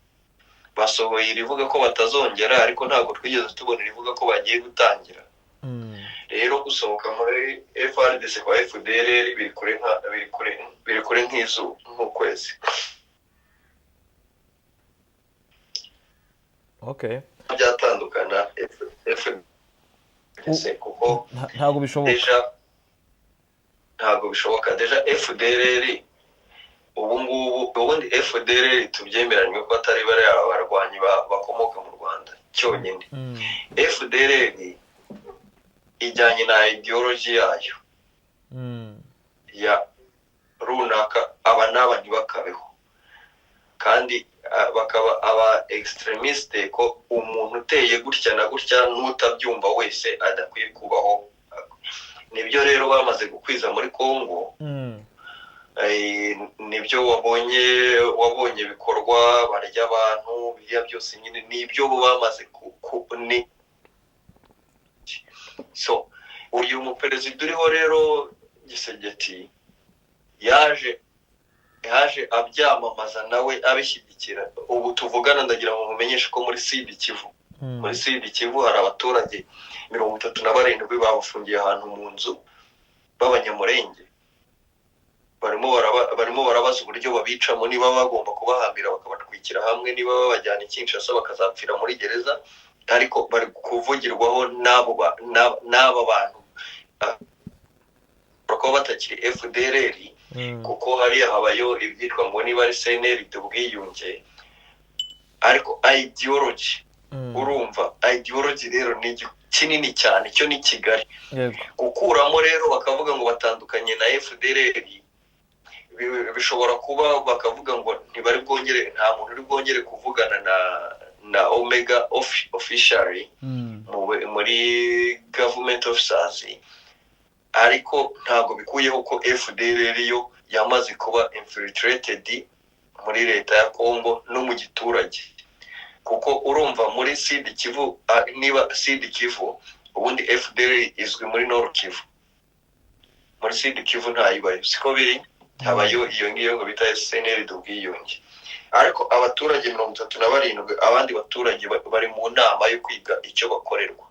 Basohoye irivuga ko batazongera, ariko ntabwo twigeze tubona irivuga ko bagiye gutangira. Rero gusohoka muri FARDC kwa FDLR biri kure nk'izuba, nk'ukwezi. Byatandukana FDC kuko Ntabwo bishoboka. Déjà ntabwo bishoboka. Déjà FDLR ubu ngubu, ubundi FDLR tubyemeranywe ko atari bariya barwanyi bakomoka mu Rwanda cyonyine. FDLR ijyanye na ideology yayo ya runaka, aba n'aba ntibakabeho, kandi bakaba aba extremiste, ko umuntu uteye gutya na gutya n'utabyumva wese adakwiye kubaho. Nibyo rero bamaze gukwiza muri Congo. Nibyo wabonye ibikorwa barya abantu, biriya byose nyine nibyo bo bamaze ku, ni so uyu muperezida uriho rero Tshisekedi yaje abyamamaza nawe abishyigikira. Ubu tuvugana ndagira ngo mumenyeshe ko muri Sud Kivu, muri Sud Kivu hari abaturage 37 babafungiye ahantu mu nzu b'Abanyamurenge, barimo barabaza uburyo babicamo, niba bagomba kubahambira bakabatwikira hamwe, niba babajyana i Kinshasa bakazapfira muri gereza, ariko bari kuvugirwaho n'aba bantu kuba batakiri FDLR. Kuko hariya habayo ibyitwa ngo niba ari CNRD ubwiyunge, ariko ideology, urumva ideology rero ni kinini cyane, cyo ni Kigali. Gukuramo rero bakavuga ngo batandukanye na FDLR, bishobora kuba bakavuga ngo ntibari bwongere, nta muntu uri bwongere kuvugana na Omega officially muri government officers, ariko ntabwo bikuyeho ko FDLR yo yamaze kuba infiltrated muri leta ya Congo no mu giturage. Kuko urumva muri Sud Kivu, niba Sud Kivu, ubundi FDLR izwi muri Nord Kivu, muri Sud Kivu ntayibayo, siko biri? Habayo iyo ngiyo ngo bita CNRD ubwiyunge, ariko abaturage 37, abandi baturage bari mu nama yo kwiga icyo bakorerwa,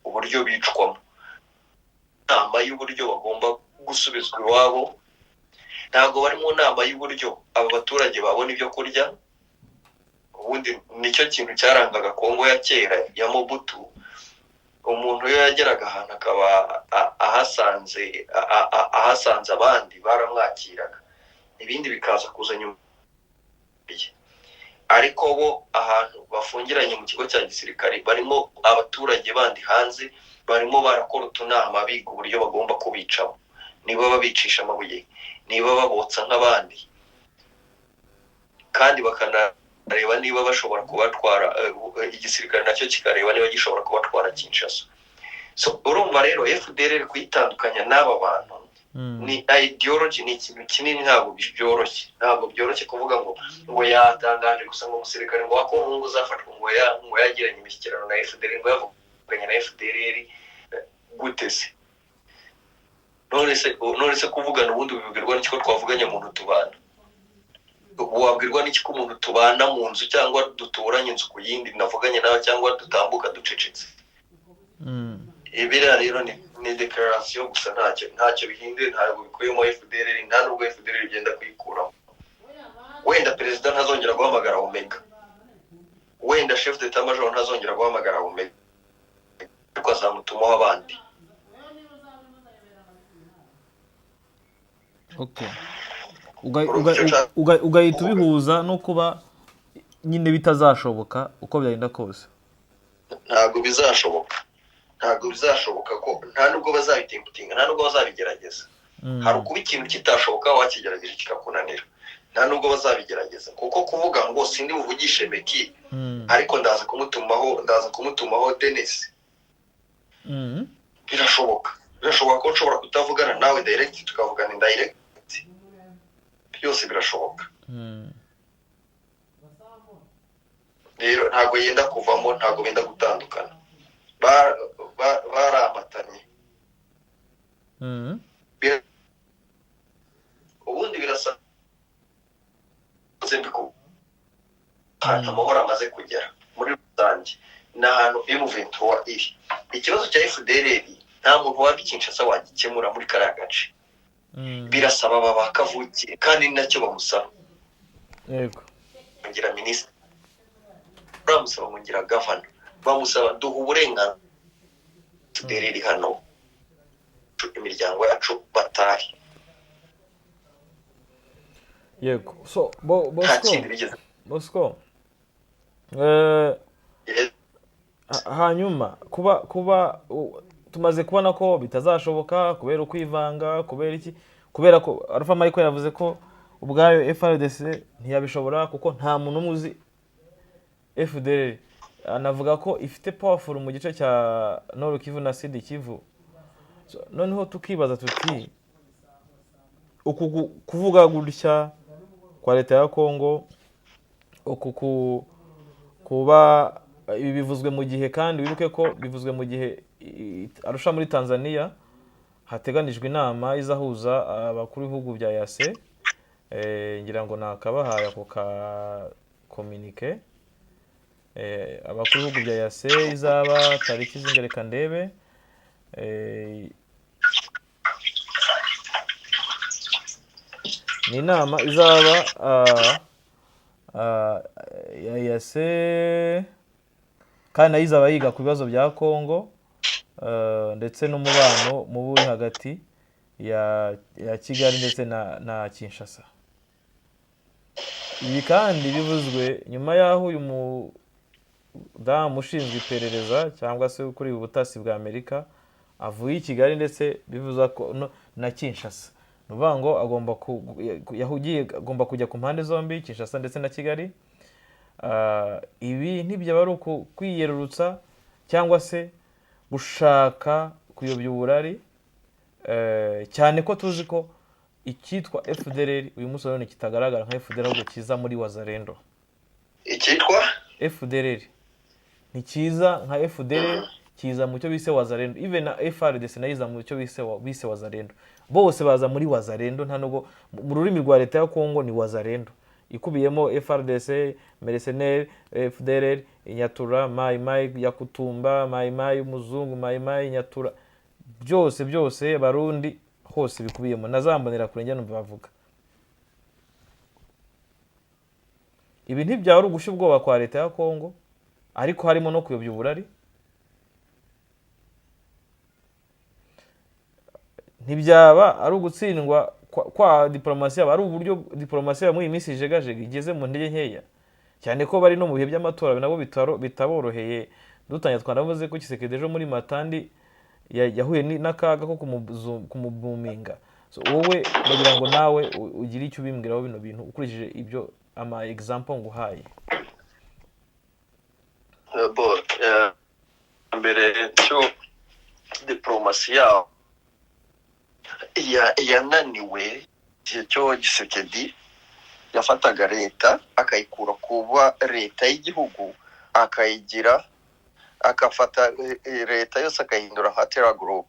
uburyo bicwamo, inama y'uburyo bagomba gusubizwa iwabo. Ntabwo bari mu nama y'uburyo aba baturage babona ibyo kurya. Ubundi nicyo kintu cyarangaga Kongo ya kera ya Mobutu. Umuntu iyo yageraga ahantu akaba ahasanze abandi, baramwakiraga, ibindi bikaza kuza nyuma ye. Ariko bo ahantu bafungiranye mu kigo cya gisirikare, barimo abaturage bandi hanze barimo barakora utunama, biga uburyo bagomba kubicamo, niba babicisha amabuye, niba babotsa nk'abandi, kandi bakanareba niba bashobora kubatwara, igisirikare nacyo kikareba niba gishobora kubatwara Kinshasa. So urumva rero FDLR kuyitandukanya n'aba bantu ni ideology, ni ikintu kinini, ntabwo byoroshye. Ntabwo byoroshye kuvuga ngo yatangaje gusa ngo umusirikare ngo wa Kongo ngo uzafatwa ngo yagiranye imishyikirano na FDLR, ngo yavuganye na FDLR. Gute se? None se kuvugana ubundi bibwirwa n'iki ko twavuganye umuntu tubana? Wabwirwa n'iki ko umuntu tubana mu nzu cyangwa duturanye inzu ku yindi navuganye nawe, cyangwa dutambuka ducecetse? Biriya rero ni declaration gusa, ntacyo bihinduye, ntabwo bikuyemo FDLR, nta nubwo FDLR igenda kuyikuramo. Wenda perezida ntazongera guhamagara Omega, wenda chef d'état major ntazongera guhamagara Omega, ariko azamutumaho abandi. Okay. Ugahita ubihuza no kuba nyine bitazashoboka uko byagenda kose. Ntabwo bizashoboka, ntabwo bizashoboka, ko nta nubwo bazabitingutinga, nta nubwo bazabigerageza. Hari ukuba ikintu kitashoboka wakigerageje kikakunanira. Nta nubwo bazabigerageza, kuko kuvuga ngo sindi buvugishe Meki, ariko ndaza kumutumaho Denis, birashoboka. Birashoboka ko nshobora kutavugana nawe direct, tukavugana indirect, byose birashoboka. Rero ntabwo yenda kuvamo, ntabwo benda gutandukana. Baramatanye. Ubundi birasa ahantu amahoro amaze kugera muri rusange ni ahantu M23 iri. Ikibazo cya FDLR nta muntu waba i Kinshasa wagikemura muri kariya gace. Birasaba aba ba kavukire, kandi ni nacyo bamusaba. Ngira minisitiri bamusaba ngo ngira gavana, bamusaba duha uburenganzira FDLR hano, imiryango yacu batahe. Yego, so Nta Bosco, kindi bigeze. Bosco, hanyuma kuba tumaze kubona ko bitazashoboka kubera ukwivanga, kubera iki, kubera ko Alpha Michael yavuze ko ubwayo FARDC ntiyabishobora kuko nta muntu umwe uzi FDLR, anavuga ko ifite powerful mu gice cya Nord Kivu na Sud Kivu. So, noneho tukibaza tuti uku kuvuga gutya kwa leta ya Congo, uku kuba ibi bivuzwe mu gihe, kandi wibuke ko bivuzwe mu gihe Arusha muri Tanzania hateganijwe inama izahuza abakuru b'ibihugu bya EAC. Ngira ngo nakabahaye ako ka communique. Abakuru b'ibihugu bya EAC, izaba tariki zingereka ndebe. Ni inama izaba ya EAC, kandi nayo izaba yiga ku bibazo bya Congo, ndetse n'umubano mubi uri hagati ya Kigali ndetse na Kinshasa. Ibi kandi bivuzwe nyuma y'aho uyu mudamu ushinzwe iperereza cyangwa se ukuriye ubutasi bwa Amerika avuye i Kigali, ndetse bivuza ko na Kinshasa. Ni ukuvuga ngo agomba yahugiye, agomba kujya ku mpande zombi, Kinshasa ndetse na Kigali. Ibi ntibyaba ari kwiyerurutsa cyangwa se gushaka kuyobya uburari, cyane ko tuzi ko icyitwa FDLR uyu munsi wa none kitagaragara nka FDLR, ahubwo kiza muri Wazalendo. Icyitwa FDLR ntikiza nka FDLR, kiza mu cyo bise Wazalendo. Even na FARDC nayo iza mu cyo bise Wazalendo. Bose baza muri Wazalendo, nta nubwo mu rurimi rwa leta ya Kongo ni Wazalendo ikubiyemo FARDC, Mercenaires, FDLR, Nyatura, Mai Mai Yakutumba, Mai Mai Umuzungu, Mai Mai Nyatura, byose byose, Barundi hose bikubiyemo, na za Mbonerakure njya numva bavuga. Ibi ntibyaba ari ugushya ubwoba kwa leta ya Kongo, ariko harimo no kuyobya uburari. Ntibyaba ari ugutsindwa kwa diplomasiya, ari uburyo diplomasiya muri iyi minsi ijegajega igeze mu ntege nkeya, cyane ko bari no mu bihe by'amatora nabo bitaboroheye. Dutangiye twanavuze ko Tshisekedi ejo muri Matandi yahuye n'akaga ko kumubuminga. So, wowe ndagira ngo nawe ugire icyo ubimbwiraho bino bintu ukurikije ibyo ama example nguhaye. Bo mbere cyo diplomasi yabo yananiwe igihe cyo Tshisekedi yafataga leta akayikura kuba leta y'igihugu, akayigira, akafata leta yose akayihindura nka terror group,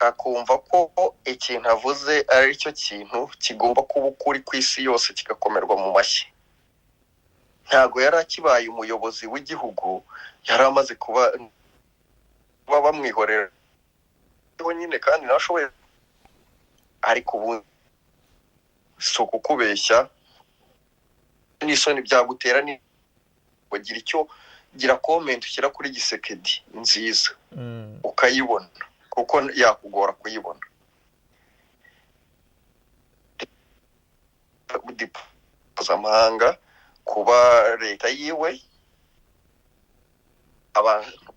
akumva ko ikintu avuze ari cyo kintu kigomba kuba ukuri ku isi yose kigakomerwa mu mashyi. Ntago yari akibaye umuyobozi w'igihugu, yari amaze kuba bamwihorera nyine, kandi nashoboye. Ariko ubu si ukukubeshya n'isoni byagutera, ni wagira icyo gira comment ushyira kuri Tshisekedi nziza ukayibona, kuko yakugora kuyibona. Mpuzamahanga kuba leta yiwe abantu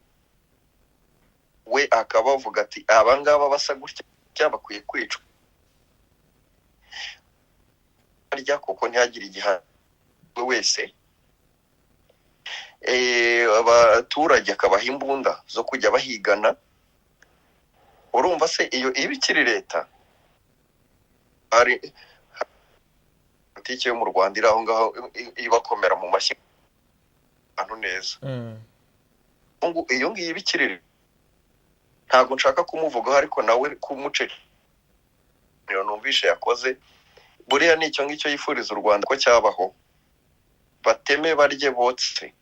we akabavuga ati aba ngaba basa gutya bakwiye kwicwa arya, kuko ntihagire igihano wese. Abaturage akabaha imbunda zo kujya bahigana. Urumva se iyo iba ikiri leta, hari politiki yo mu Rwanda iri aho ngaho ibakomera mu mashyi abantu neza. Iyo ngiyo iba ikiri, ntabwo nshaka kumuvugaho, ariko nawe kumuceceka numvishe yakoze buriya ni icyo ngicyo yifuriza u Rwanda ko cyabaho, bateme barye botse.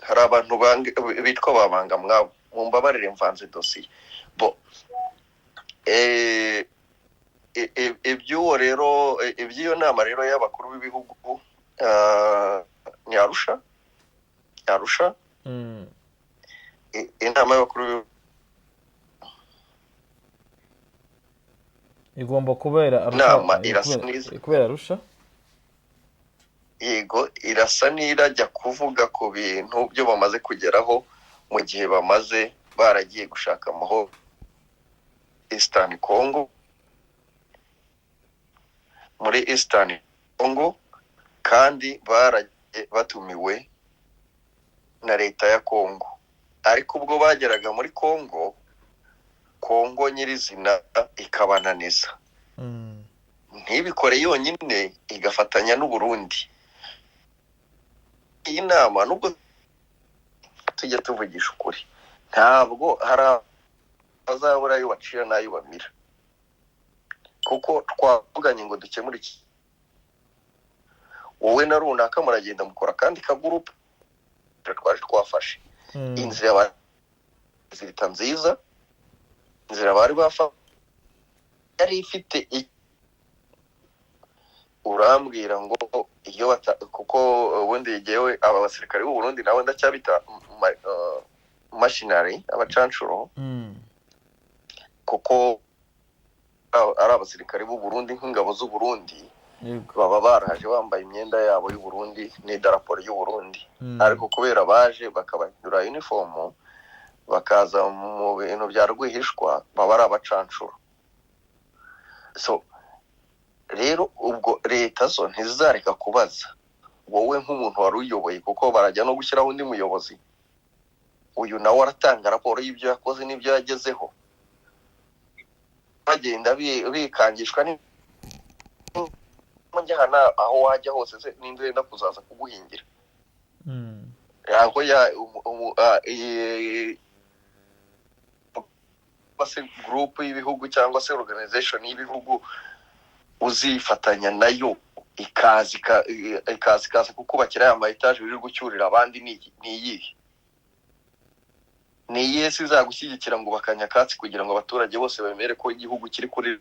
Hari abantu bitwa babanga mwabo, mumbabarire mvanze dosiye bo. Iby'uwo rero, iby'iyo nama rero y'abakuru b'ibihugu ni Arusha, Arusha. Inama y'abakuru igomba kubera Arusha, kubera Arusha. Yego, irasa n'irajya kuvuga ku bintu byo bamaze kugeraho mu gihe bamaze baragiye gushaka amahoro Eastern Congo, muri Eastern Congo, kandi baragiye batumiwe na leta ya Congo. Ariko ubwo bageraga muri Congo, Congo nyirizina ikabananiza. Ntibikore yonyine, igafatanya n'u Burundi. Iyi nama nubwo tujya tuvugisha ukuri, ntabwo hari abazabura ayo bacira n'ayo bamira, kuko twavuganye ngo dukemure iki, wowe na runaka muragenda mukora kandi kagurupe twari twafashe inzira zita nziza, inzira bari bafa yari ifite. Urambwira ngo iyo kuko ubundi yewe aba basirikare b'u Burundi nawe ndacyabita mercenary, abacanshuro, kuko ari abasirikare b'u Burundi, nk'ingabo z'u Burundi, baba baraje bambaye imyenda yabo y'u Burundi n'idarapo ry'u Burundi, ariko kubera baje bakabahindura uniform, bakaza mu bintu bya rwihishwa, baba ari abacanshuro. So rero ubwo leta zo ntizizareka kubaza wowe nk'umuntu wari uyoboye, kuko barajya no gushyiraho undi muyobozi, uyu nawe aratanga raporo y'ibyo yakoze n'ibyo yagezeho. Bagenda bikangishwa njyana aho wajya hose se ninde wenda kuzaza kuguhingira? Aho ya se group y'ibihugu cyangwa se organization y'ibihugu uzifatanya nayo ikaza ikaza kukubakira aya ma etaje uri gucyurira abandi ni iyihe? Ni iyihe se izagushyigikira ngo bakanyakatsi kugira ngo abaturage bose bemere ko igihugu kiri kuri?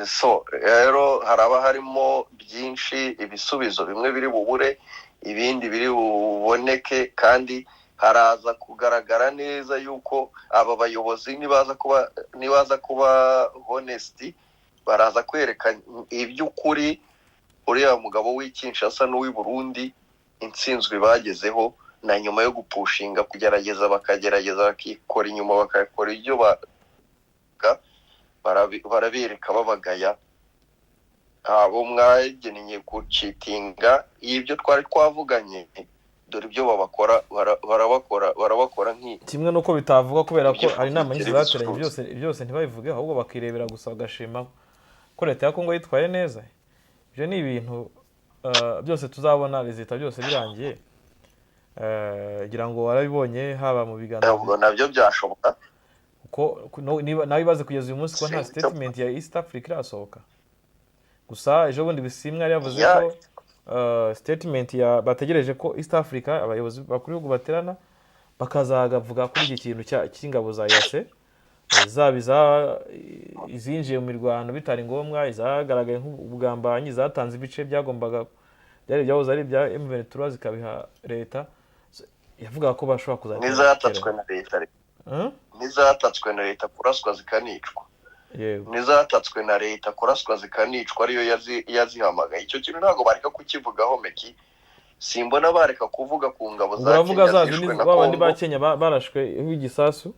So rero haraba harimo byinshi, ibisubizo bimwe biri bubure, ibindi biri buboneke, kandi haraza kugaragara neza yuko aba bayobozi nibaza kuba honest, baraza kwereka iby'ukuri uriya mugabo w'i Kinshasa n'uw'i Burundi intsinzwe bagezeho, na nyuma yo gupushinga kugerageza bakagerageza bakikora inyuma bakakora ibyo barabereka babagaya abo mwagennye gucitinga ibyo twari twavuganye, dore ibyo babakora, barabakora nk'i kimwe nuko bitavuga kubera ko hari inama nyinshi zateranye byose ntibabivuge, ahubwo bakirebera gusa bagashima ko leta ya Kongo yitwaye neza. Ibyo ni ibintu byose tuzabona rezita byose birangiye. Ngira ngo warabibonye haba mu biganiro nabyo byashoboka, kuko nawe ibaze kugeza uyu munsi ko nta statement ya East Africa irasohoka. Gusa ejo bundi Bisimwa yari yavuze ko statement ya bategereje ko East Africa abayobozi bakuru b'ibihugu baterana bakazagavuga kuri iki kintu cy'ingabo za EAC, zaba izinjiye mu mirwano bitari ngombwa, izagaragaye nk'ubugambanyi, zatanze ibice byagombaga byari byahoze ari ibya M23 zikabiha leta. Yavugaga ko bashobora kuzatera n'izatatswe na leta, n'izatatswe na leta kuraswa zikanicwa, n'izatatswe na leta kuraswa zikanicwa ariyo yazihamagaye. Icyo kintu ntabwo bareka kukivugaho Meki, simbona bareka kuvuga ku ngabo za Kenya zishwe na Kongo, ba Kenya barashwe nk'igisasu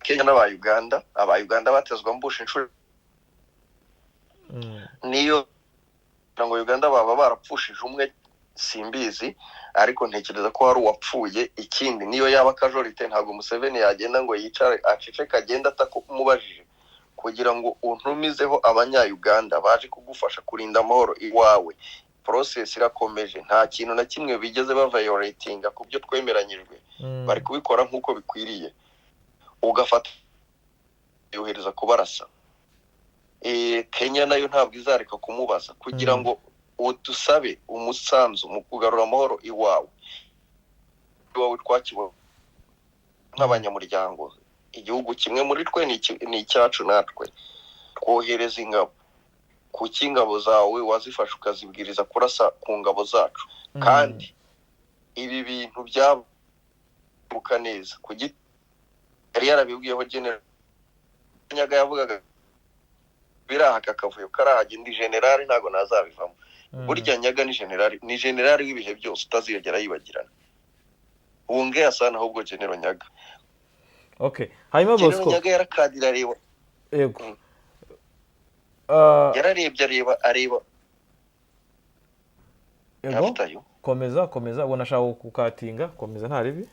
Kenya n'aba Uganda, aba Uganda batezwa mbusha inshuro niyo ngo Uganda baba barapfushije umwe simbizi, ariko ntekereza ko hari uwapfuye. Ikindi niyo yaba kajorite ntabwo Museveni yagenda ngo yicare aceceke agenda atakumubajije, kugira ngo untumizeho abanya-Uganda baje kugufasha kurinda amahoro iwawe. Process irakomeje, nta kintu na kimwe bigeze baviolatinga ku byo twemeranyijwe, bari kubikora nk'uko bikwiriye. Ugafata yohereza kubarasa. Kenya nayo ntabwo izareka kumubaza kugira ngo udusabe umusanzu mu kugarura amahoro iwawe twakibona nk'abanyamuryango. Igihugu kimwe muri twe ni icyacu, natwe twohereza ingabo. Kuki ingabo zawe wazifashe ukazibwiriza kurasa ku ngabo zacu? Kandi ibi bintu byabuka neza kugi yari yarabibwiyeho General Nyaga, yavugaga birahaka kavuyo karahagenda, ndi general ntago nazabivamo. Burya Nyaga ni general, ni general w'ibihe byose utazigera yibagirana. Wunge asana ahubwo General Nyaga. Okay, hanyuma Bosco Nyaga yarakadira areba. Yego. Yararebye areba. Yego. Komeza ubona ashaka kukatinga, komeza nta ribi.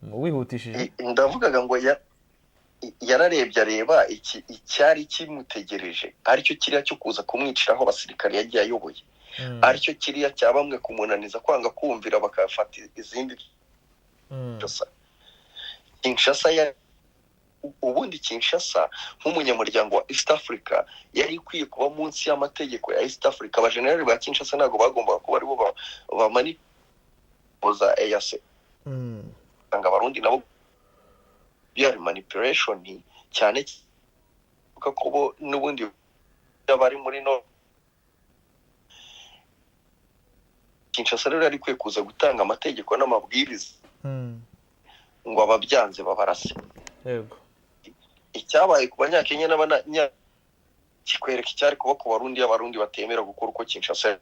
Wihutishije. Ndavugaga ngo yararebye areba iki icyari kimutegereje, aricyo kiriya cyo kuza kumwiciraho abasirikare yagiye ayoboye, aricyo kiriya cya bamwe kumunaniza kwanga kumvira bakafata izindi. Kinshasa ya ubundi Kinshasa nk'umunyamuryango wa East Africa yari ikwiye kuba munsi y'amategeko ya East Africa. Abajenerali ba Kinshasa ntabwo bagombaga kuba aribo bamanipoza EAC. Abarundi nabo byari manipulation cyane, kuko bo n'ubundi bari muri no Kinshasa rero yari ikwiye kuza gutanga amategeko n'amabwiriza ngo ababyanze babarase. Yego. Icyabaye ku Banyakenya n'abanya kikwereka icyari kuba ku Barundi, Abarundi batemera gukora uko Kinshasa.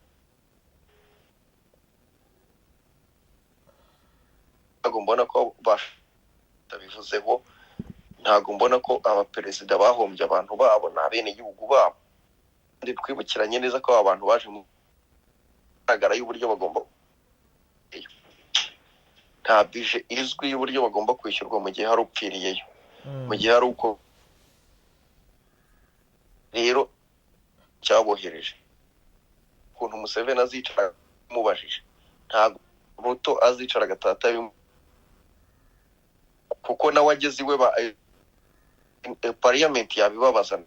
Ntabwo mbona ko batabivuzeho, ntabwo mbona ko abaperezida bahombye abantu babo n'abenegihugu babo. Kandi twibukiranye neza ko aba bantu baje mu garagara y'uburyo bagomba, nta bije izwi y'uburyo bagomba kwishyurwa mu gihe hari upfiriyeyo, mu gihe hari uko rero cyabohereje. Ukuntu Museveni azicara mubajije, ntabwo Ruto azicara agatata, kuko nawe ageze iwe parliament yabibabaza.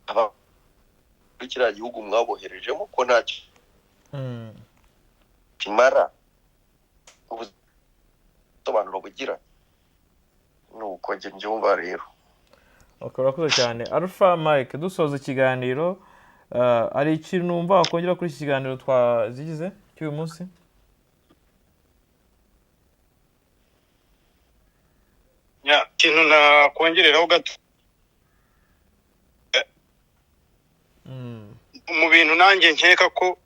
Aba kiriya gihugu mwaboherejemo ko ntacyo kimara, ubusobanuro bugira nuko njye mbyumva rero. Okay, urakoze cyane Alpha Mike. Dusoza ikiganiro, hari ikintu numva wakongera kuri iki kiganiro twazigize cy'uyu munsi? Ya, ikintu nakongereraho gato mu bintu nanjye nkeka ko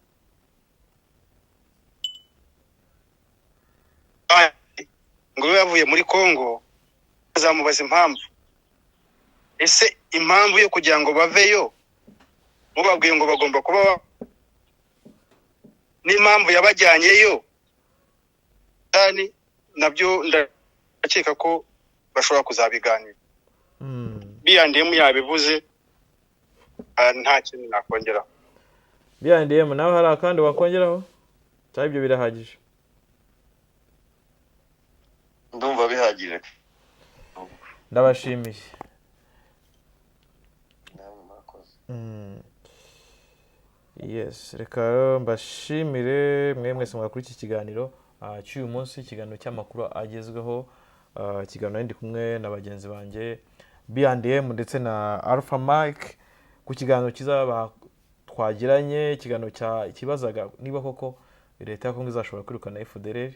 ngo we yavuye muri Kongo, azamubaza impamvu. Ese impamvu yo kugira ngo baveyo mubabwiye ngo bagomba kuba n'impamvu yabajyanyeyo, kandi nabyo ndakeka ko bashobora kuzabiganira. B&M yabivuze, nta kintu nakongeraho. B&M nawe hari akandi wakongeraho cyangwa ibyo birahagije? Ndumva bihagije. Ndabashimiye. Namwe murakoze. Yes, reka rero mbashimire mwe mwese mwakuri iki kiganiro cy'uyu munsi, ikiganiro cy'amakuru agezweho, ikiganiro ndi kumwe na bagenzi banjye B&M ndetse na Alpha Mike ku kiganiro kiza twagiranye, ikiganiro kibazaga niba koko leta ya Kongo izashobora kwirukana FDLR,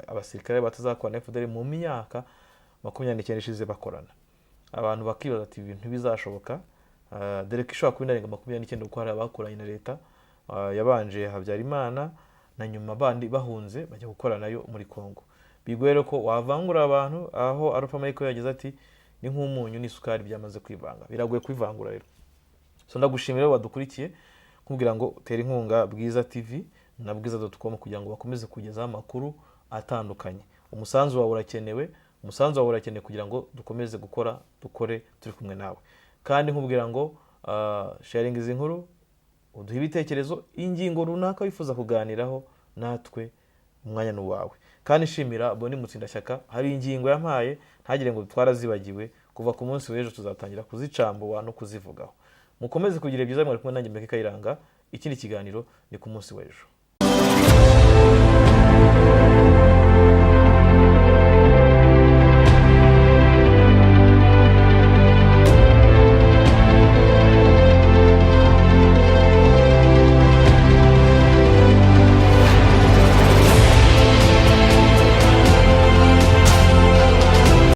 abasirikare batazakorana FDLR mu myaka 29 ishize bakorana. Abantu bakibaza ati ibintu bizashoboka, dore ko ishobora kuba inarenga 29 kuko hari abakoranye na leta yabanje Habyarimana na nyuma bandi bahunze bajya gukora nayo muri Kongo. Bigoye rero ko wavangura abantu, aho Alpha Mike yagize ati ni nk'umunyu n'isukari byamaze kwivanga, biragoye kwivangura rero. So ndagushimira wadukurikiye, kumbwira ngo tera inkunga Bwiza TV na bwiza.com kugira ngo bakomeze kugezaho amakuru atandukanye. Umusanzu wawe urakenewe, umusanzu wawe urakenewe kugira ngo dukomeze gukora, dukore turi kumwe nawe. Kandi nkubwira ngo sharing izi nkuru, uduhe ibitekerezo, ingingo runaka wifuza kuganiraho natwe, umwanya ni uwawe. Kandi nshimira Boni Mutsindashyaka, hari ingingo yampaye ntagire ngo twarazibagiwe, kuva ku munsi w'ejo tuzatangira kuzicambura no kuzivugaho. Mukomeze kugira ibyiza, mwari kumwe nanjye Meke Kayiranga. Ikindi kiganiro ni ku munsi w'ejo.